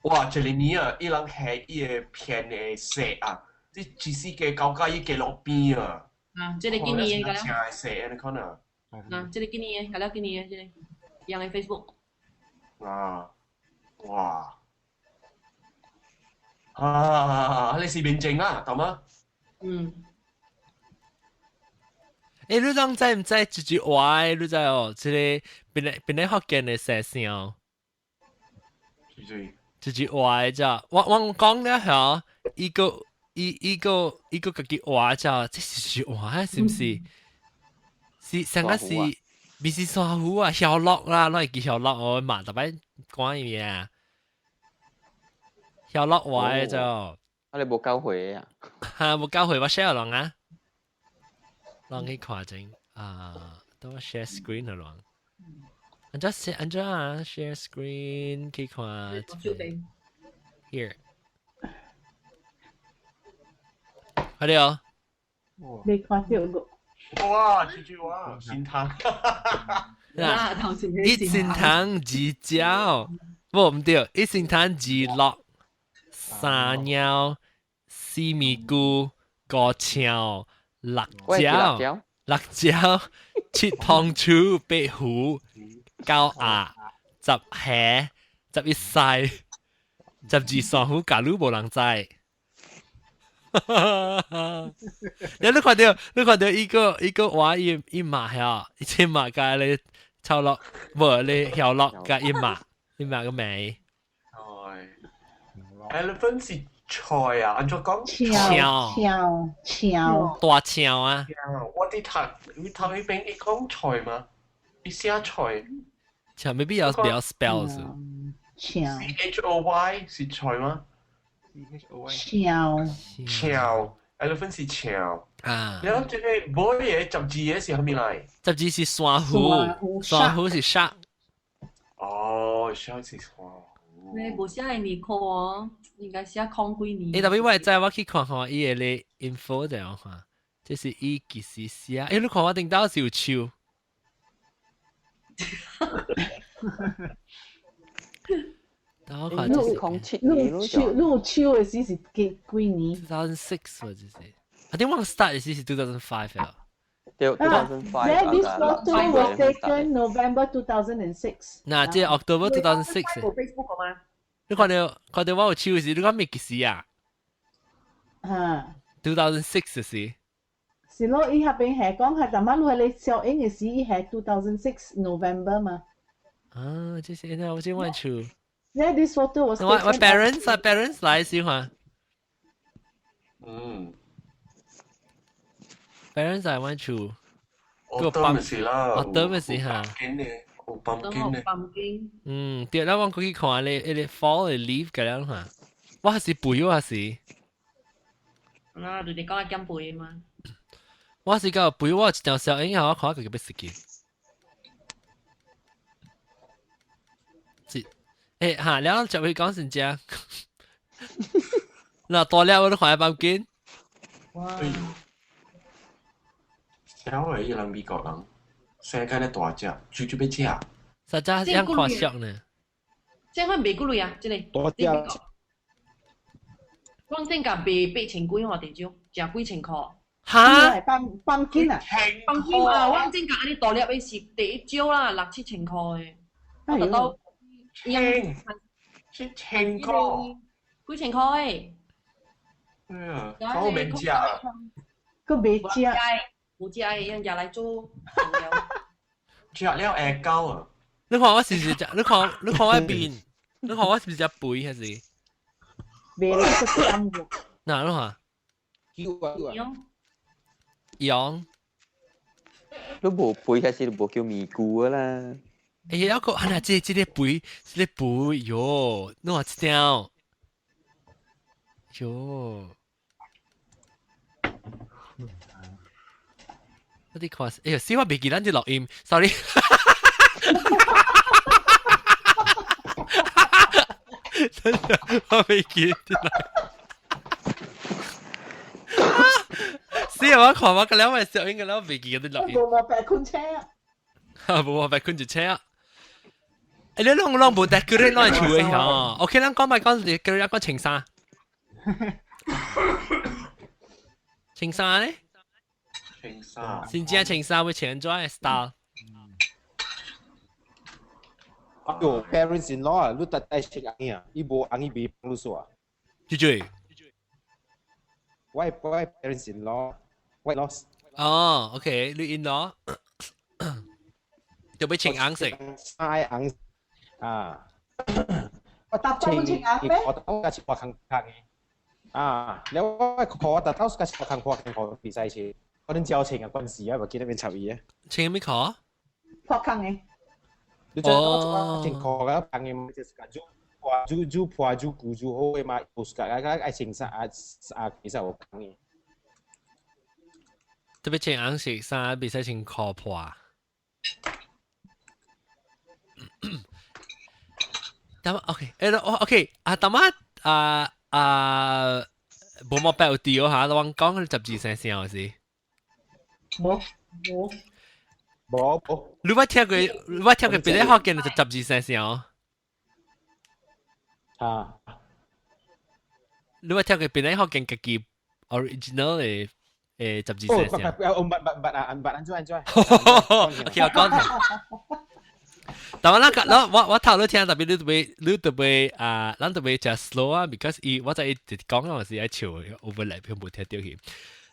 H: 哇！一個年啊，伊人下伊個片的色啊，這一世界高甲伊加落邊啊。
F: 啊，這個今年的，甲了。
H: 正的色按呢可能。
F: 啊，這個今年的，甲了今年的，這個，伊人的 Facebook。
H: 啊，哇！啊，你是面正啊，懂嗎？
F: 嗯。
A: 欸，你攏知毋知一句話？你知哦？這個邊個邊個福建的生聲？
H: 是
A: 一句話咋？我我講了嚇，伊個伊伊個伊個家己話咋？這是句話是毋是？是上個是，毋是珊瑚啊，曉樂啦，攏會記曉樂哦嘛，逐擺講伊名。曉樂話就。
B: 啊！你無教會啊？
A: 哈，無教會我 share 人啊，人去看陣啊，等我 share screen 予人。按怎按怎啊？share screen 去看。Here。快啲哦！
I: 你看到個？
H: 哇！這句話，心湯。
A: 一心湯二椒，無毋對，一心湯二樂。三鳥、四米菇、五腸、辣椒、辣椒、七湯柱、八虎、九鴨、十蝦、11世、12珊瑚，假如無人知。你看到你看到一個一個話伊伊罵遐，伊這罵甲你臭落，無你曉落甲伊罵，伊罵個名。
H: Elephant 是菜啊，按怎講？
I: 腸腸腸
A: 大腸啊！
H: 我佇讀，你讀彼邊伊講菜嗎？伊寫菜。
A: 腸 maybe 要比較 spell 是。
I: 腸。
H: C H O Y 是菜嗎
D: ？C H O Y。
I: 腸。
H: 腸，elephant 是腸。
A: 啊。
H: 然後這個尾的12個是啥物來？
A: 12是珊瑚，珊瑚是 shark。
H: 哦，shark 是珊瑚。
F: 你無寫的年科哦，應該寫空幾年。
A: 欸，特別我會知，我去看看伊个咧 info 這樣看，這是伊幾時寫？欸，你看我頂到是有手。等我看這是
I: 你有手，你有手的時是幾幾年
A: ？2006或者是，I think 我 start 的時是2005啊。
B: 對，2005。
I: Then this photo was taken November 2006。
A: 嗱，這 October 2006。
F: Facebook 嗎？
A: 你看到看到我有手時，你講咩幾時啊？
I: 嚇
A: ，2006時。
I: 是咯，伊那邊係講係，但係你係你小英的時，伊係2006 November 嘛。
A: 啊，這是那我這我手。
I: Yeah, this photo was
A: 我我 parents 啊，parents 來時看。
H: 嗯。
A: parents 來阮厝。
H: 我當時啦，
A: 我當時嚇。
H: 有 pumpkin 咧。
A: 嗯，對啦，我過去看咧，彼個 fall 的 leaf 咁樣嚇。我還是肥我還是。
F: 啊，你哋講減肥嘛？
A: 我是講肥，我一條小影我看佢個要死去。是，欸嚇，了就會講成這。嗱，大了我都看 pumpkin。
F: 哇！
H: 哎呦，小嘅伊人美國人，世界咧大隻，煮煮欲食。
A: 實在樣看俗呢。
F: 這款賣幾鐳啊？這個
K: 大隻。
F: 講真價賣8000幾吼，地少，食幾千箍。
A: 哈？
I: 放金啊？
F: 放金啊！我真價按呢大粒的是第一少啦，六七千箍的。我就到
H: 7000箍。
F: 幾千箍的。
H: 哎呀，講免食啊！
I: 閣袂食。
F: 無食的，用食來做。
H: 食了會夠啊！
A: 你看我是唔是食？你看我面，你看我是唔是食肥還是？
I: 袂啦，閣減喎。
A: 哪你看？
K: 叫啊！
A: 羊。
B: 你無肥還是無叫咪菇啦？
A: 哎呀，個啊那這個肥，這個肥喲，你看這條，喲。我哋看，哎呀，死我未記咱這錄音，sorry。真的，我未記得。死啊！我看我個兩位小英個兩未記得錄音。
I: 無無白困車啊！
A: 無無白困一車啊！欸，你攏無 decorate 攏係厝的吼。OK，咱講咪講，decorate 講穿衫。穿衫咧？
H: 穿衫。
A: 真正穿衫會穿怎 style？
K: 喲，parents in law 啊，你特帶穿紅啊，伊無紅伊袂幫你說。
A: 姐姐。
K: 我 parents in law，我 loss。
A: 哦，OK，你 in law 就欲穿紅色。
K: 愛紅啊。
I: 我搭到穿紅咩？
K: 我我架是破空空的。啊，了我褲特頭架是破空破空褲，袂使穿。可能交情啊關係啊，無記得邊插伊啊。
A: 穿咩褲？
I: 破空的。
K: 你這我穿褲個空的，就是個煮破煮煮破煮舊煮好的嘛，無是個愛愛穿衫啊啊，其實有空的。
A: 特別穿紅色衫，袂使穿褲破。但 OK，誒，OK，啊，但乜啊啊，無冇白有掉嚇，我講12聲聲是。
I: 無無
K: 無無。
A: 你捌聽過？你捌聽過別個福建就12聲聲？
K: 啊！
A: 你捌聽過別個福建家己 original 的12聲聲？
K: 哦，捌捌捌啊，捌安怎安怎
A: ？OK，我講。但我那個，我頭都聽，特別你特別啊，咱特別食 slow 啊，because 伊我在伊直講嗰陣時愛笑，overlap 佢無聽到去。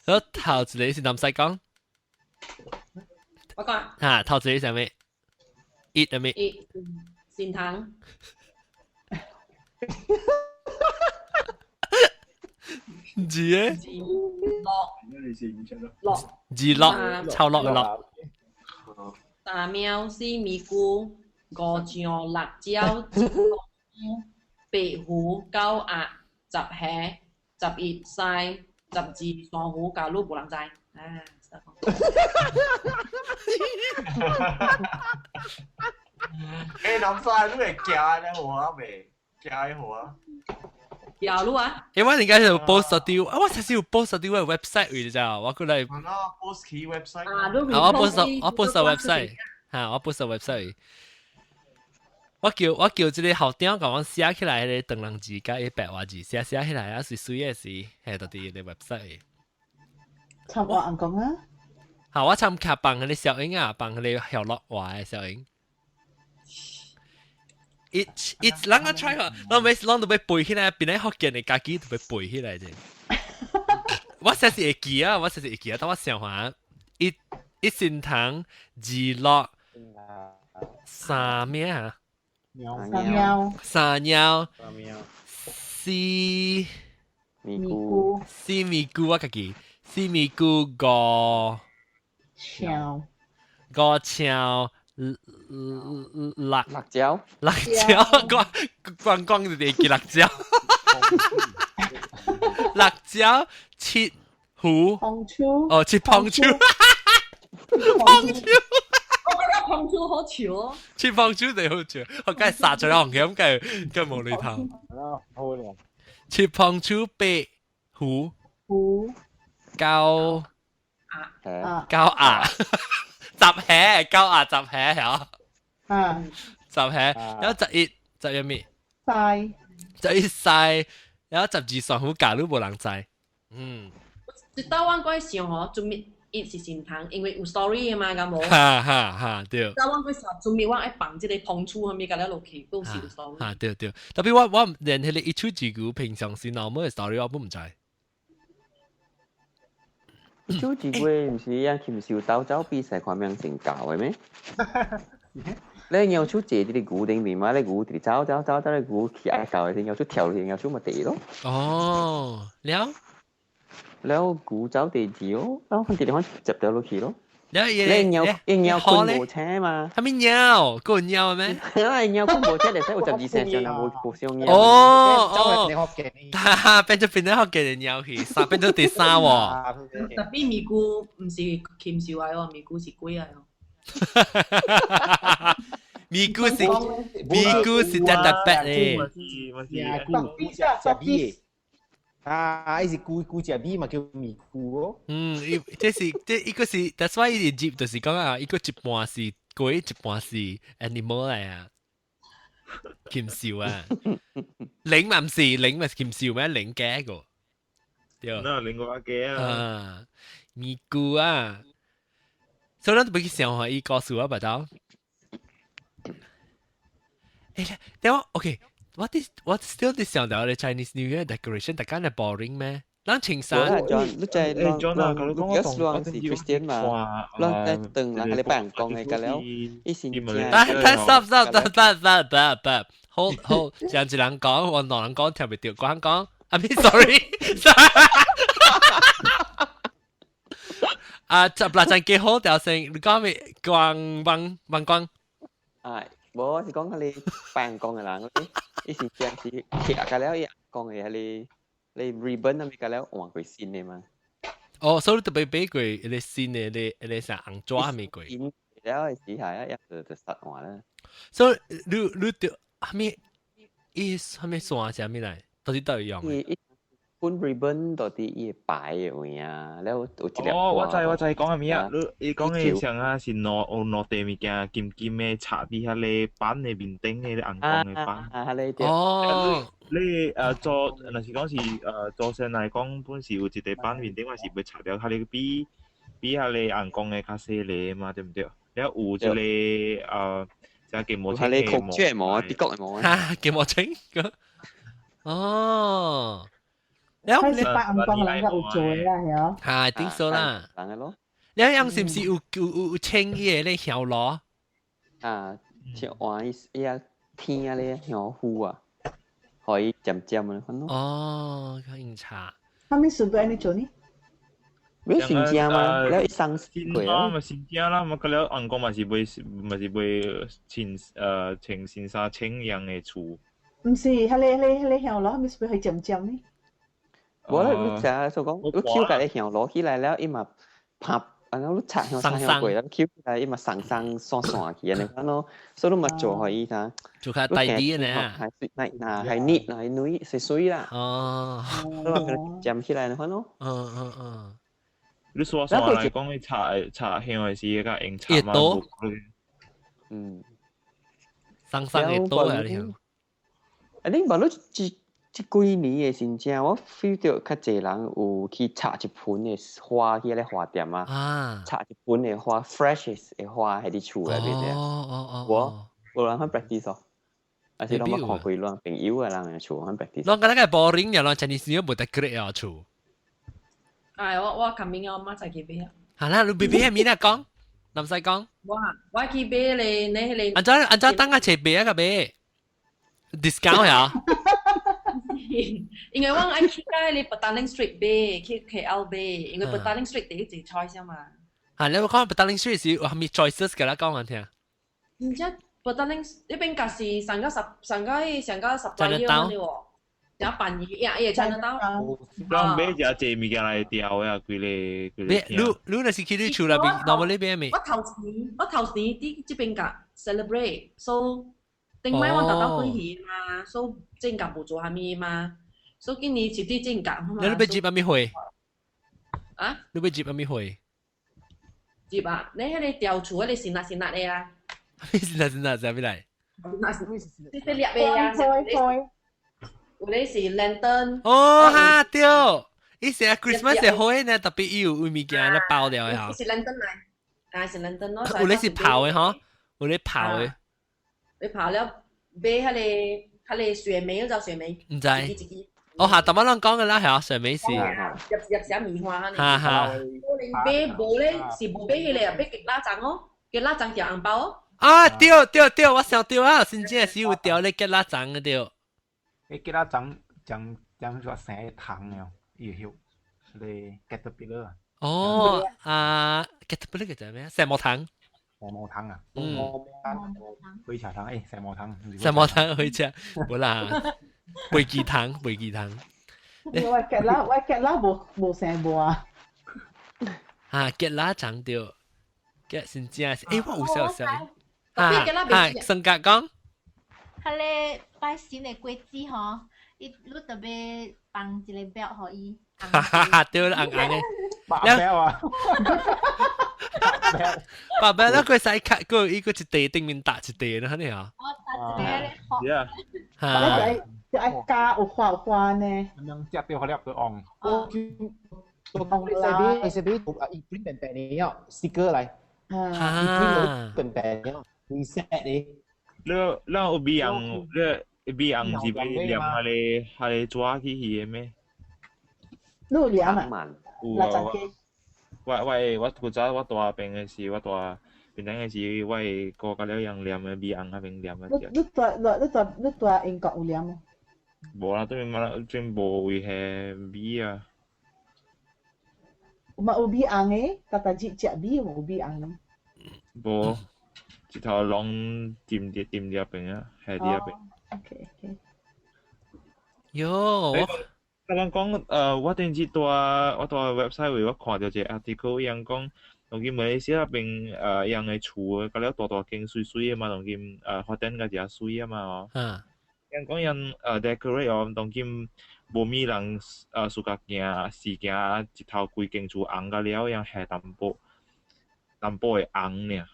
A: 我頭一個是南西講。
F: 我講。
A: 嚇，頭一個是啥物？一係咩？
F: 一善堂。
A: 字咧？
F: 落。落。
A: 字落，臭落落。
F: 三喵四咪菇，五酱辣椒，白虎九鸭，十虾，11西，12珊瑚，加入無人知。啊，
H: 欸，南西你會驚咧好啊未？驚好啊？
F: 驚你啊？
A: 欸，我應該是有 post 到，啊，我實是有 post 到我 website 位咋，我過來。
H: 啊，post 去 website。
F: 啊，
A: 我 post website，嚇，我 post website。我叫這個校長共我寫起來，彼個唐人字佮伊白話字寫寫起來啊，是水的是，係到佇個 website。
I: 參我按講啊。
A: 嚇，我參卡放彼個小英啊，放彼個曉樂話的小英。一一咱個 try 看，咱每次攏都欲背起來，邊個福建的家己都欲背起來者。我實是會記啊，我實是會記啊，但我想下，一善堂二樂三咩啊？
I: 三喵。
A: 三喵。
K: 三喵。
A: 四
B: 咪菇。
A: 四咪菇我家己，四咪菇五。
I: 超。
A: 五超。辣
B: 辣椒，
A: 辣椒，光光就會記辣椒，辣椒切糊，
I: 紅醋，
A: 哦，切胖醋，胖醋，
F: 我覺得胖醋好笑哦，
A: 切胖醋就好笑，我梗係殺咗紅嘅，咁梗係無厘頭，
K: 好咧，
A: 切胖醋白糊，
I: 糊，
A: 九九啊，十下九啊十下係
I: 啊，
A: 十下，然後11十一咩？
I: 曬
A: 11曬，然後12算好假都無人知。嗯，
F: 一到我過想吼，準備一是善堂，因為有 story 嘛，敢無？
A: 哈哈哈，對。
F: 到我過想準備我愛放這個碰觸，啥物甲了落去，都是有 story。
A: 哈，對對，特別我連彼個一手一牛平常時 normal 的 story 我都毋知。
B: 一手一牛毋是樣禽獸鬥走比賽看名成教的咩？你鳥鼠坐佇個牛頂面嘛，你牛佇走走走走，你牛起愛教的時，鳥鼠跳落去，鳥鼠嘛地咯。
A: 哦，了
B: 了牛走地字哦，然後佇地方接掉落去咯。
A: 了
B: 你鳥伊鳥困無車嘛？
A: 啥物鳥？閣有鳥咩？
B: 伊鳥困無車，會使有12歲上人無無上鳥。
A: 哦哦，哈哈，變做變做福建的鳥去，三變做第三喎。
F: 特別咪菇毋是禽獸來哦，咪菇是鬼來哦。
A: 咪菇是咪菇是特特別咧。
K: 菇食米啊，伊是菇菇食米嘛，叫咪菇哦。
A: 嗯，伊這是這一個是，that's why 伊入就是講啊，一個一半是鬼，一半是 animal 來啊，禽獸啊，靈嘛毋是靈嘛是禽獸咩？靈假個，對。
E: 那靈個假啊。
A: 啊，咪菇啊，所以咱都欲去想下伊故事啊，白頭。欸，等我 OK。我啲我 still 啲想到你 Chinese New Year decoration，大家係 boring 咩？咱青山，
B: 你知你知，咱是 Christian 嘛？咱在等人禮拜講嘅個了，伊先正。
A: 但但 stop stop stop stop stop stop，好好，上一人講，我兩人講聽唔到，講講，啊，sorry，啊，十六陣幾好條聲，你講咩？光光光光。
B: 啊，無，我是講彼個辦公的人，伊是正是貼個了，伊講的彼個你 ribbon 啊物個了換過新的嘛。
A: 哦，所以你特別買過彼個新的，彼個彼個啥紅紙物過。
B: 了的時係啊，一就就實換啦。
A: 所以你你著啥物？伊啥物線啥物來？到底倒用？
B: 伊本 ribbon 到底伊會白的位啊，了有一粒。
E: 哦，我知我知講啥物啊？你伊講的像啊是攞攞地物件金金的插佇彼個板的面頂的紅光的板。
B: 啊，彼個
A: 哦。
E: 你做，若是講是做先來講，本是有一個板面頂，我是欲插掉，較個比比彼個紅光的較細個嘛，對毋對？了有一個只金毛青
B: 的孔雀毛，的國的毛。
A: 哈，金毛青個。哦。
I: 開始白紅光人較有做啦，係哦。
A: 係，頂數啦。
B: 人個咯。
A: 你樣是毋是有有有清伊個咧香爐？
B: 啊，像換伊伊啊天啊咧香糊啊，可以漸漸的款咯。
A: 哦，較飲茶。
I: 啥物事都按呢做呢？
B: 欲新正嘛，了伊送
E: 新啊嘛新正啦，嘛個了紅光嘛是賣嘛是賣穿穿新衫穿樣的厝。
I: 毋是，彼個彼個彼個香爐，啥物事欲去漸漸呢？
B: 無啦，你食所講，你抾家己香爐起來了，伊嘛拍，啊，你插香插香過，抾起來伊嘛送送散散去按呢款咯，所以你嘛做予伊啥，
A: 做較大啲呢，
B: 係係嗱係膩係軟是水啦。
A: 哦，
B: 所以嘛佔起來按呢款咯。
A: 嗯嗯嗯。
E: 你刷刷來講，你插插香的時較用插嘛，
B: 嗯，
A: 送送會多啊你。
B: 啊，你無你這這幾年的新正，我 feel 到較濟人有去插一盆的花去彼個花店啊，插一盆的花 fresh 的花佇佇厝內面的。
A: 哦哦哦。
B: 我有人去 practice 哦，還是攏捌看過攏朋友的人的厝去 practice。
A: 攏敢若個 boring 爾，攏 Chinese New Year 無得 create 啊厝。
F: 哎，我我琴日我媽才去買啊。
A: 好啦，你買買啥物啦講？毋使講。
F: 我我去買咧，你彼個。
A: 按怎按怎等下揣買啊個買？discount 呀？
F: 因為我愛去到彼個 Petaling Street 買，去 KL 買，因為 Petaling Street 第一濟 choice 嘛。
A: 啊，你講 Petaling Street 是有啥物 choices 㗎啦？講我聽。
F: 而且 Petaling 彼邊甲是上個十上個上個十八樣的喎，有辦嘢呀，伊會 Chinatown。
E: 人買誠濟物件來調呀，規个規個。
A: 你你若是去你厝內邊，normally 買咩？
F: 我頭前我頭前佇這邊甲 celebrate，so 頂擺我特登轉去嘛，所以正甲無做啥物嘛，所以今年是佇正甲嘛。
A: 你欲接啥物花？
F: 啊？
A: 你欲摺啥物花？
F: 摺啊！你彼个吊厝彼个新辣新辣的啊？
A: 新辣新辣啥物來？
F: 那是細細粒的啊！有咧是 lantern。
A: 哦哈對，伊是 Christmas 的花呢，特別伊有物件咧包掉的吼。
F: 是 lantern 來，啊是 lantern 咯。
A: 有咧是泡的吼，有咧泡的。
F: 你泡了買彼个雪梅，就雪梅。
A: 毋知。哦哈，頭仔攏講的啦，係雪梅是。
F: 入入小棉花。
A: 哈哈。
F: 買無咧是無買彼个，買芥辣粽哦，芥辣粽條紅包哦。
A: 啊對對對，我想著啊，真正是有條咧芥辣粽的對。
D: 誒，芥辣粽將將做生糖了，伊會曉，咧 caterpillar。
A: 哦，啊，caterpillar 叫咩？石磨糖。
D: 石磨糖啊。
A: 嗯。
D: 火車糖，誒，石磨糖。
A: 石磨糖火車，無啦，飛機糖，飛機糖。
I: 我芥辣，我芥辣無無生無啊。
A: 啊，芥辣粽對，芥真正是，誒，我有少少。啊啊，生甲講。
J: 彼个拜神的果子吼，伊你特別放一个表予伊。
A: 哈哈哈，對啦，紅紅的。
D: 白表啊！
A: 白表，那佢使卡個伊個一地頂面搭一地呢，呢啊。
J: 我搭一個咧，
A: 嚇。
I: 就愛加有花有花呢。
D: 咁樣食掉嗰粒就紅。
K: 我會使買啊，伊 print 平平的哦，sticker 來。啊。伊 print 平平的哦，reset 的。
E: 你咱有米紅，你米紅是欲黏彼个紙去彼个咩？
I: 你有黏啊？
E: 有啊，我古早我蹛邊的時，我蹛邊頂的時，我會顧甲了用黏的米紅彼邊黏的。
I: 你蹛英國有黏無？
E: 無啦，對面嘛，對無位彼米啊。
I: 嘛有米紅的，逐逐日食米有米紅的。
E: 無，一頭攏浸佇浸佇彼邊啊，下佇彼邊。
I: OK OK。
A: 喲，我
E: 我講，我頂次蹛我蹛 website 位，我看著一個 article，伊人講，當今馬來西亞邊伊人的厝，甲了大大間媠媠的嘛，當今發展甲誠媠啊嘛哦。伊人講𪜶decorate 哦，當今無物人自家行時行一頭規間厝紅甲了，𪜶下淡薄淡薄會紅爾。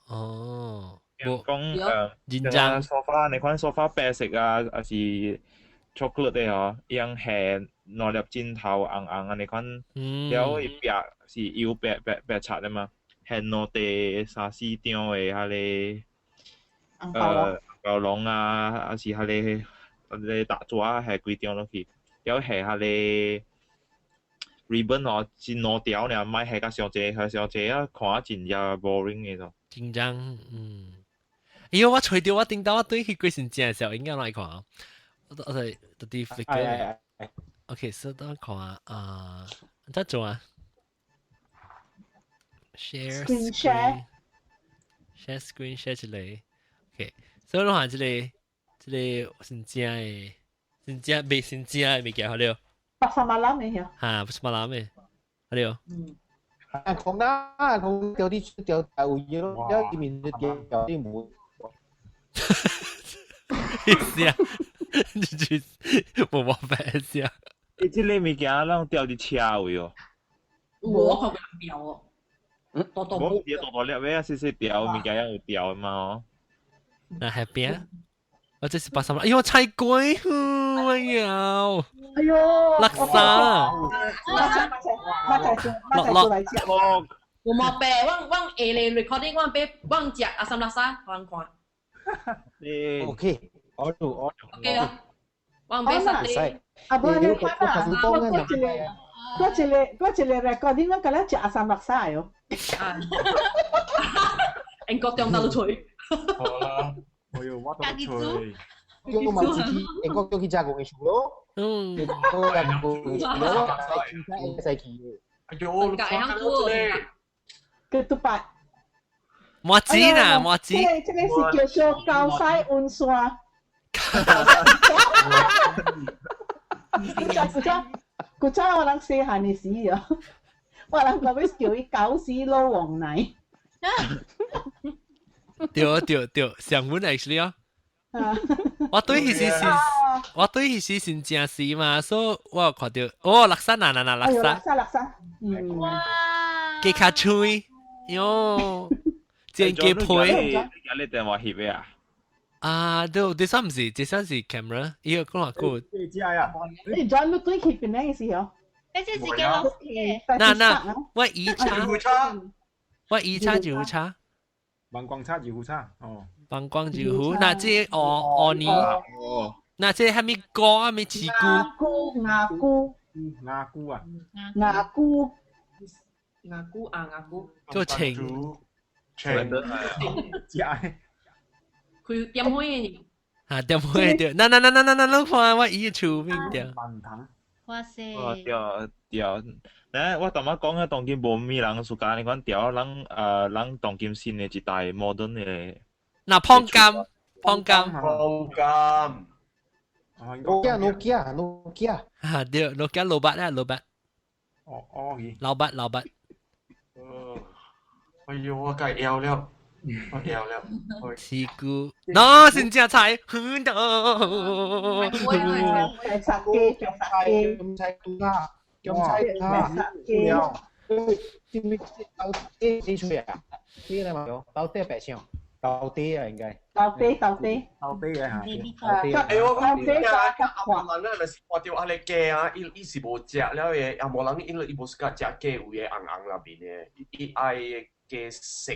A: 哦，
E: 講
A: 認真。
E: 梳化你看梳化白色啊，抑是 chocolate 的吼，伊人下兩粒枕頭紅紅按呢款，了伊壁是油白白白漆的嘛，下兩塊三四張的彼个紅包龍啊，抑是彼个彼个大紙啊，下幾張落去，了下彼个 ribbon 哦，是兩條爾，莫下甲傷濟，下傷濟啊，看啊真正 boring 的咯。
A: 緊張，嗯。哎喲，我揣著我頂到我對去過真正的時候，應該來看。我我係特啲 figure。OK，所以等看啊，怎做啊？Share
I: screen share。
A: share screen share 一個。OK，所以你看這個這個真正的真正袂真正的物件好了。
I: Pasar malam 的呀。
A: 哈，pasar malam 的，好了。
F: 嗯。
K: 啊，講啦，講掉啲掉大有嘢咯，一面就掉啲冇。
A: 意思啊？就是無冇法思啊？
E: 伊這个物件攏吊佇車位哦。
F: 有我看過人吊哦。大大
E: 無是大大粒的啊，細細條物件也有吊的嘛哦。
A: 那喺邊？我這是 pasar，哎喲，菜龜，哎呀！
I: 哎喲，
A: 垃圾。
I: 馬仔馬仔馬仔做來食。
F: 有冇白？我我下咧 recording，我白我食阿三垃圾，予人看。
K: OK，我做我。
F: OK 啊，我買沙爹。
I: 啊，無你看啊，我我一個我一個我一個 recording，我敢若食阿三垃圾哦。
F: 英國中到吹。
D: 好啦，我要我都吹。
K: 我嘛自己，英國叫去食公厝咯。
A: 嗯。
K: 英國食公厝咯，會使去。
H: 哎喲，你看到這個。
I: Ketupat。
A: 麻糬啦，麻糬。
I: 這個是叫做高西溫山。古早古早古早我人細漢的時哦，我人講欲叫伊狗屎老王奶。
A: 對對對，上文 actually 哦。我對彼時是，我對彼時真正是嘛，所以我有看著，哦，垃圾嗱嗱嗱垃圾。
I: 垃圾垃圾。
J: 哇！
A: 雞卡脆，喲，煎雞皮。
E: 你電話翕嘅啊？
A: 啊，對，這三唔是，這三是 camera，伊個講話個。
D: 知啊！
I: 你轉你對翕邊個時候？
J: 你這是幾老嘅？
A: 那那，我以差，我以差就差。
D: 萬光差二胡差，哦。
A: 萬光二胡，那這哦哦呢？那這係咪歌啊？咪刺
I: 菇？牙菇，
D: 牙菇啊！
I: 牙菇，
F: 牙菇啊牙菇。
A: 做情。
H: 情。
D: 知
F: 佢點開嘅？
A: 啊，點開對？那那那那那那，你看我伊出名對。
J: 哇塞！
E: 哦對對，咧我頭先講啊，當今無咩人暑假，你講調人人當今新的一代 modern 的。
A: 那碰金，碰金，
H: 碰金。
K: Nokia Nokia Nokia。
A: 啊對，Nokia 老八啦，老八。
D: 哦哦，
A: 老八老八。
H: 哎呦，我該枵了，我枵了。
A: 刺菇，喏，先正菜，很多。
I: 殺雞，殺雞，
K: 咁菜啊，咁菜啊，豆爹出嚟啊？啲你嘛豆爹白相，豆爹啊應該。
I: 豆爹豆爹。
D: 豆爹嘅嚇。
H: 欸，我講你啊，阿無人啊，若是看到按呢雞啊，伊伊是無食了的，也無人因為伊無喜歡食雞有的紅紅那邊的，伊愛雞色。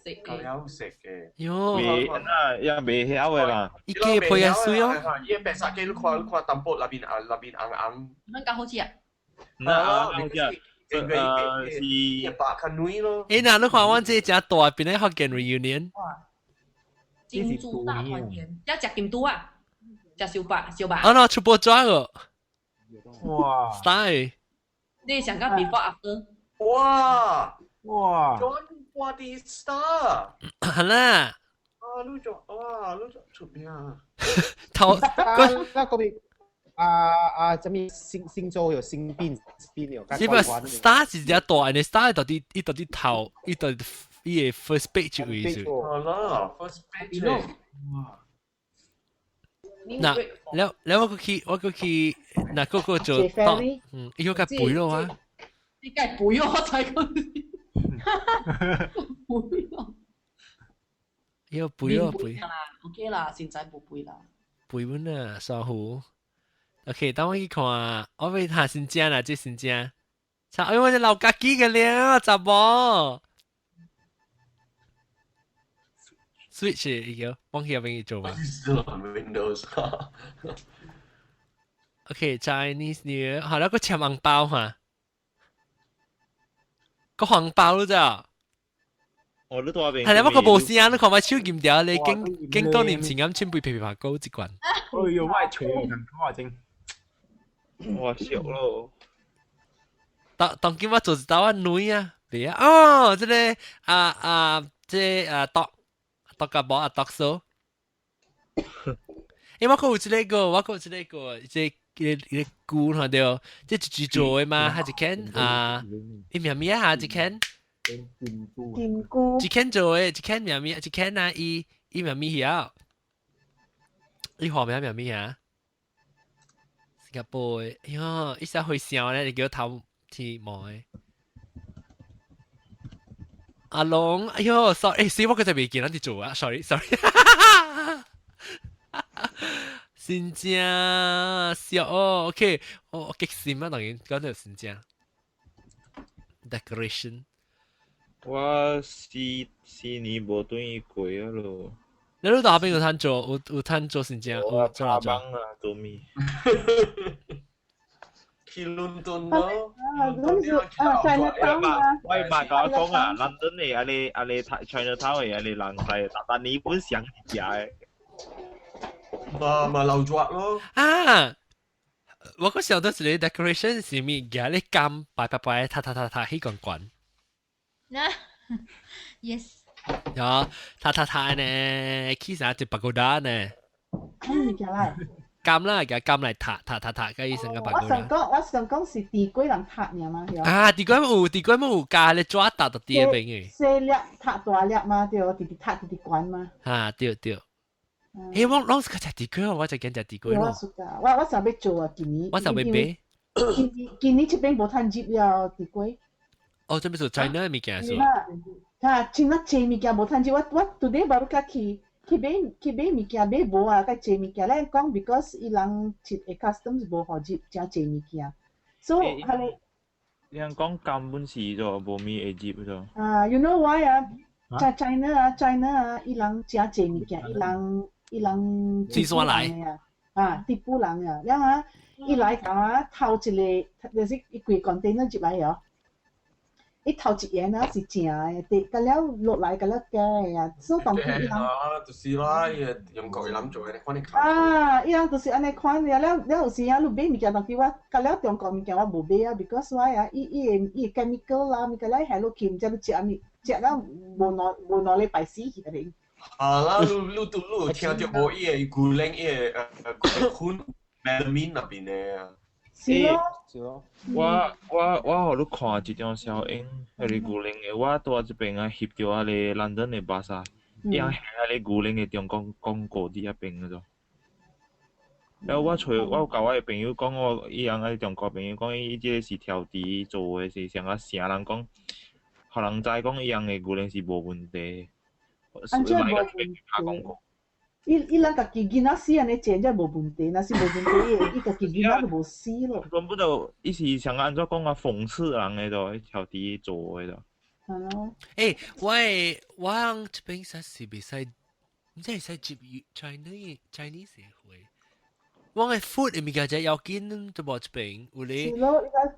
F: 食
H: 了食嘅。
A: 喲，
E: 未啊，也未曉的啦。
A: 伊雞皮啊水哦。
H: 伊白色雞你看你看淡薄那邊啊那邊紅紅。
F: 咱較好食。
E: 那啊，好食。是
H: 一百較軟咯。
A: 欸，那你看阮這隻大邊咧福建 reunion。
F: 金豬大團圓，一食金豬啊，食燒白燒白。
A: 啊，那出報紙個。
D: 哇
A: ！style。
F: 你想講 before after？
H: 哇！
D: 哇
H: ！John 哇啲 star。
A: 係啦。
H: 啊，你做哇，你做出名啊！
A: 頭
K: 嗰嗰邊啊啊，什麼星星座有星變變有。
A: 是不 star 是只大，你 star 到底伊到底頭，伊到底伊個 first page 有意思。
H: 好啦，first page。
A: 嗱，了了我去我去，嗱個個做當，嗯，伊個背咯啊。
F: 你梗係背我才講。背咯。
A: 要背咯背。
F: OK 啦，現在無背啦。
A: 背本啊，珊瑚。OK，等我去看，我欲睇新正啦，這新正。操！哎，我這老家己個了，查某。Switch 伊個，忘記邊去做嘛。
H: Windows。
A: OK，Chinese New Year，好啦，個簽紅包哈，個紅包咯咋？
E: 哦，你大邊。
A: 係啦，我個無聲，你看我手撳掉，你經經多年前咁穿杯皮皮爬高一罐。
D: 哎呦，我係隨人看真。
E: 哇，俗咯！
A: 當當今我做一道我女啊，別啊，哦，這個啊啊，這啊讀讀個無啊讀書。因為我有這個，我有這個，這個個菇看到，這一支做的嘛，還一間啊，伊名咩啊？一間。
I: 金菇。
A: 一間做的，一間名咩？一間啊，伊伊名咩曉？伊畫名名咩啊？新加坡的，哎喲，一下會笑咧，你叫頭天毛的。阿龍，哎喲，sorry，死我佢就未見咱佇做啊，sorry，sorry。真正笑哦，OK，哦，激心啊，當然講到真正 decoration。
E: 我四四年無轉去過啊咯。
A: 你老豆邊有通做？有有通做真正？有做
E: 哪做？啊，做咩？
H: 去倫敦咯。
I: 啊，嗰時啊，China Town 啊。
E: 我媽甲我講啊，倫敦的啊個啊個 China Town 的啊個人係，但你本想食的。
H: 嘛嘛留咗咯。
A: 啊！我個想到一個 decoration 是咪？夾你金擺擺擺，塔塔塔塔起罐罐。
J: 那 yes。
A: 有塔塔塔呢，起啥就 pagoda 呢？
I: 咩物件來？
A: 金啦，夾金來塔塔塔塔，個意思個 pagoda。
I: 我想講，我想講是地瓜人塔爾嘛，
A: 啊，地瓜有，地瓜有加咧抓塔到啲邊嘅。
I: 細粒塔大粒嘛，對，直直塔直直懸嘛。
A: 啊，對對。欸，我攏是較食地瓜，我就揀食地瓜咯。
I: 我我想欲做啊，今年。
A: 我想欲買。
I: 今年這邊無趁入了，佇過。
A: 哦，這邊做 China 物件是？
I: 哈，真啊濟物件無趁入，我 today baru 才去買物件買無啊，較濟物件咧講，because 伊人一個 customs 無予入誠濟物件，所以係咧。
E: 你人講根本是就無咪會入咗。
I: 啊，you know why 啊？在 China 啊，China 啊，伊人誠濟物件，伊人
A: 四川來
I: 啊，底埔人啊，然後啊，伊來講啊，頭一個就是伊規 container 入來哦。伊頭一眼啊是正的，第個了落來個了假的啊，所以當伊人
H: 啊，就是啦，伊用國語諗做的，看你
I: 啊，伊人就是按呢款，了了有時啊，你買物件當時我，個了中國物件我無買啊，because 我啊，伊伊 chemical 啦，物件了下落去，毋知你食啥物，食了無兩禮拜死去個咧。
H: 啊啦，你都你有聽到無？伊個牛奶，伊個粉 melamine 那邊的啊。
I: 是咯，
K: 是咯。
E: 我予你看一張小影，彼個牛奶的，我佇這邊啊翕著彼个倫敦的巴剎，伊人翕彼个牛奶的中國廣告佇遐邊個。了我揣我共我的朋友講，我伊人喺中國朋友講，伊這個是調豬做的，是啥個成人講，予人知講伊人的牛奶是無問題。
I: 按怎無問題？伊人家己囡仔死按呢剪，才無問題，若是無問題，伊家己囡仔就無死咯。
E: 根本就伊是想按怎講啊，諷刺人的就調豬做的就。
I: 係咯。
A: 欸，我這邊實是袂使，毋知會使接 Chinese 會。我嘅 food 的物件就要緊，就無這邊有咧，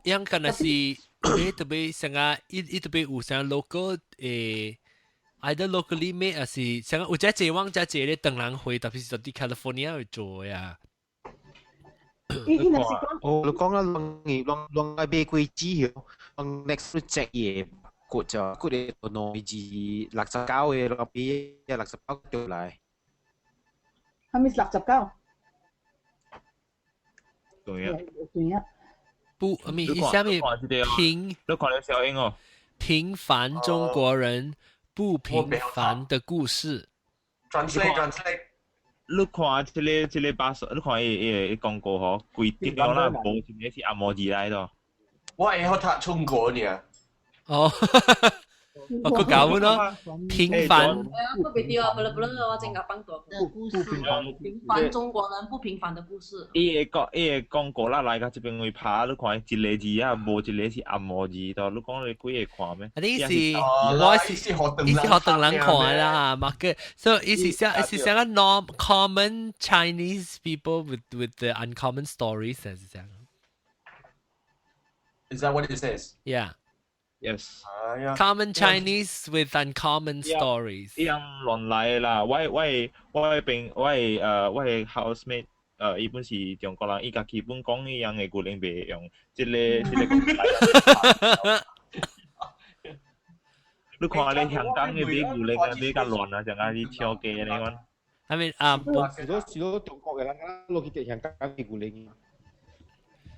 A: 樣敢若是有咧特別像啊，伊特別有啥 local 誒。either locally made 還是像有隻濟往隻濟咧唐人會，特別是佇 California 會做呀。
I: 伊伊若是講，
K: 哦，你講啦，攏攏攏愛買果子哦，攏 next 隻嘢骨就骨嘅內字69嘅，攏比69掉來。
I: 係咪69？
E: 對啊。
I: 對啊。
A: 不，咪下面平，
E: 你看了小英哦。
A: 平凡中國人不平凡的故事。
H: Translate translate。
E: 你看這個巴士，你看伊廣告吼，規定啦，無一個是紅毛字來的。
H: 我會曉讀中國呢。
A: 哦，我佢搞咯，平凡。
F: 我袂對啊，不啦不啦，我正甲放大
J: 的故事。
F: 平凡中國人不平凡的故事。
E: 伊個廣告啦來到這邊位拍，你看一個字啊，無一個是紅毛字，都你講你幾會看咩？
A: 你是我是伊是予唐人看啦，嘛個，所以伊是像伊是像個 norm common Chinese people with the uncommon stories 是這樣。
H: Is that what it says?
A: Yeah.
E: Yes.
A: Common Chinese with uncommon stories.
E: 伊人亂來啦，我的 housemate 伊本是中國人，伊家己本講伊人的牛奶袂用，這個。你看咧香港的買牛奶啊，買較亂啊，像啊是超價呢款。
A: I mean 啊，
K: 是咯是咯，中國的人落去食香港的牛奶。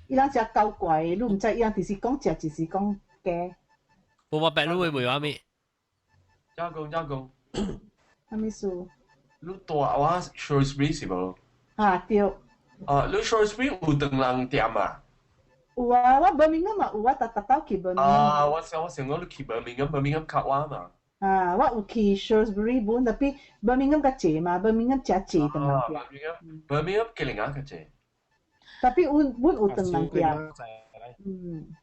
I: 伊人食搞怪，你毋知伊人就是講食，就是講假。
A: 無話白你會袂話咩？
H: 加工加工。
I: 啥物事？
H: 你蹛我 Shrewsbury 是無？
I: 啊對。
H: 啊，你 Shrewsbury 有唐人店啊？
I: 有啊，我 Birmingham 嘛有，我逐逐擺去 Birmingham。
H: 啊，我想講你去 Birmingham，Birmingham 較遠嘛。
I: 啊，我有去 Shrewsbury 本，tapi Birmingham 較濟嘛，Birmingham 誠濟唐人店。
H: Birmingham，Birmingham 吉零啊較濟。
I: tapi 阮有唐人店。嗯。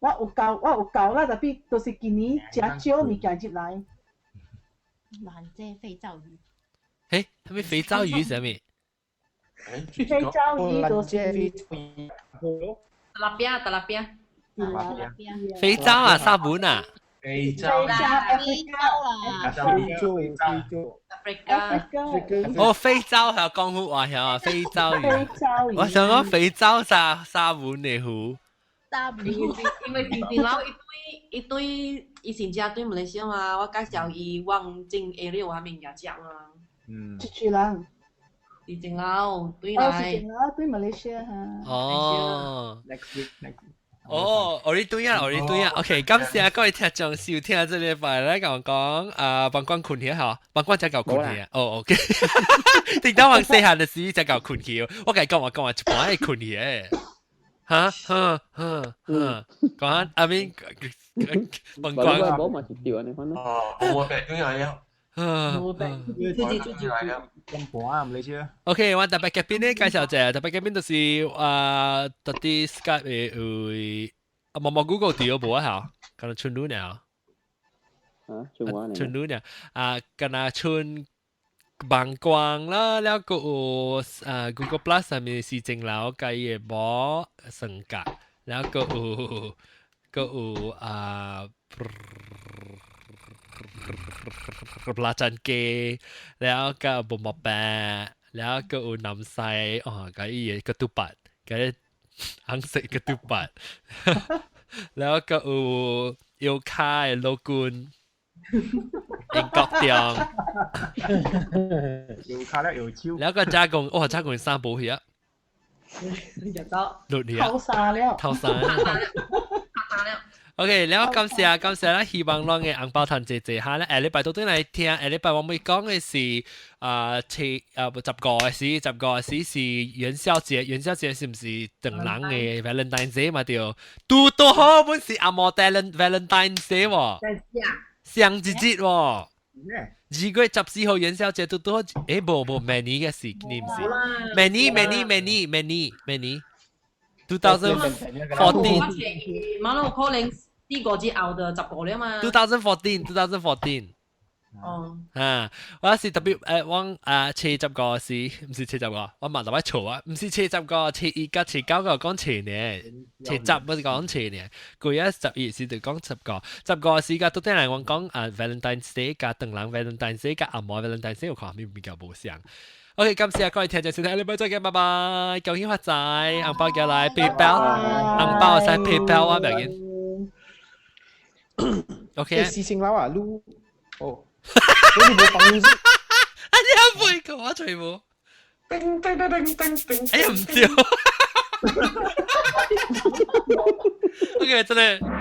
I: 我有夠啦，tapi 都是今年誠少物件入來。
J: 蘭姐肥皂魚。
A: 誒，啥物肥皂魚啥物？
I: 肥皂魚就是。
F: 特拉邊，特拉邊。
A: 肥皂啊，沙本啊。
H: 肥皂。
J: 非洲啦。
K: 非洲，非洲。
F: Africa。
A: 哦，非洲係講好話係啊，非洲魚。
I: 非洲魚。
A: 我想講非洲沙本的魚。
J: 沙本。
F: 因為平平老伊對伊先正對馬來西亞嘛，我介紹伊往正 area 有啥物件食嘛。
I: 出去人。
F: 是正老對來。
I: 哦，是正老對馬來西亞哈。
A: 哦。
D: Next week, next week.
A: 哦，我哋對啊，我哋對啊，OK，感謝各位聽眾收聽這禮拜咧，講講啊，幫關困去嚇，幫關才夠困去啊，哦，OK，聽到我細漢的時才夠困去，我共你講話講話一半會困去的，嚇嚇嚇嚇，講阿邊問
B: 講。冇嘛是對安尼款咯。
H: 哦，我白轉來了。
A: 冇
I: 白，
H: 轉來了。
D: 咁半啊，唔理先。
A: OK，我特別嘉賓咧介紹者，特別嘉賓就是啊，特啲 Skype 嘅有啊，冇冇 Google 掉無啊嚇，可能春女呢。
B: 啊，春我呢？
A: 春女呢？啊，敢若春網光啦，了個有啊 Google Plus 上面是正樓計嘅無算價，了個有個有啊。ปลาจันเกแล้วก็บุมแปะแล้วก็อุนำไซอ๋อก็อีกระตุปัดก็อังเสกระตุปัดแล้วก็อูเอวคายโลกุน英國中，
D: 搖卡咧搖超，
A: แล้วก็加工，哇！加工三步去啊，六年，
I: 偷沙了，
A: 偷沙，OK，了感謝感謝啦，希望咱嘅紅包趁濟濟下咧，下禮拜到轉來聽，下禮拜我會講嘅是啊，七啊不15個時，15個時是元宵節，元宵節是毋是唐人嘅 Valentine Day 嘛對？拄拄好本是阿摩 Valentine Day 喎，雙一節喎。2月14號元宵節拄拄好，欸無無明年嘅事，你毋是？明年明年明年明年明年，2014。
F: 馬路可能。呢個節後就15了嘛。
A: 2014, 2014。
F: 哦。
A: 啊，我是特別誒，我啊75是，毋是75，我嘛特別錯啊，毋是75，71甲79個講錯呢，70不是講錯呢，佢一11是就講10個，10個時間到底嚟我講啊 Valentine's Day 加唐人 Valentine's Day 加阿摩 Valentine's Day 有看咩比較無相。OK，感謝各位聽眾收聽，下禮拜再見，拜拜，恭喜發財，紅包寄來 PayPal，紅包使 PayPal 啊，不要緊。OK，
K: 四星樓啊，擼哦，你冇放 music，
A: 啊你唔會個我隨冇，
H: 叮叮叮叮叮叮，
A: 哎呀唔對，OK 真係。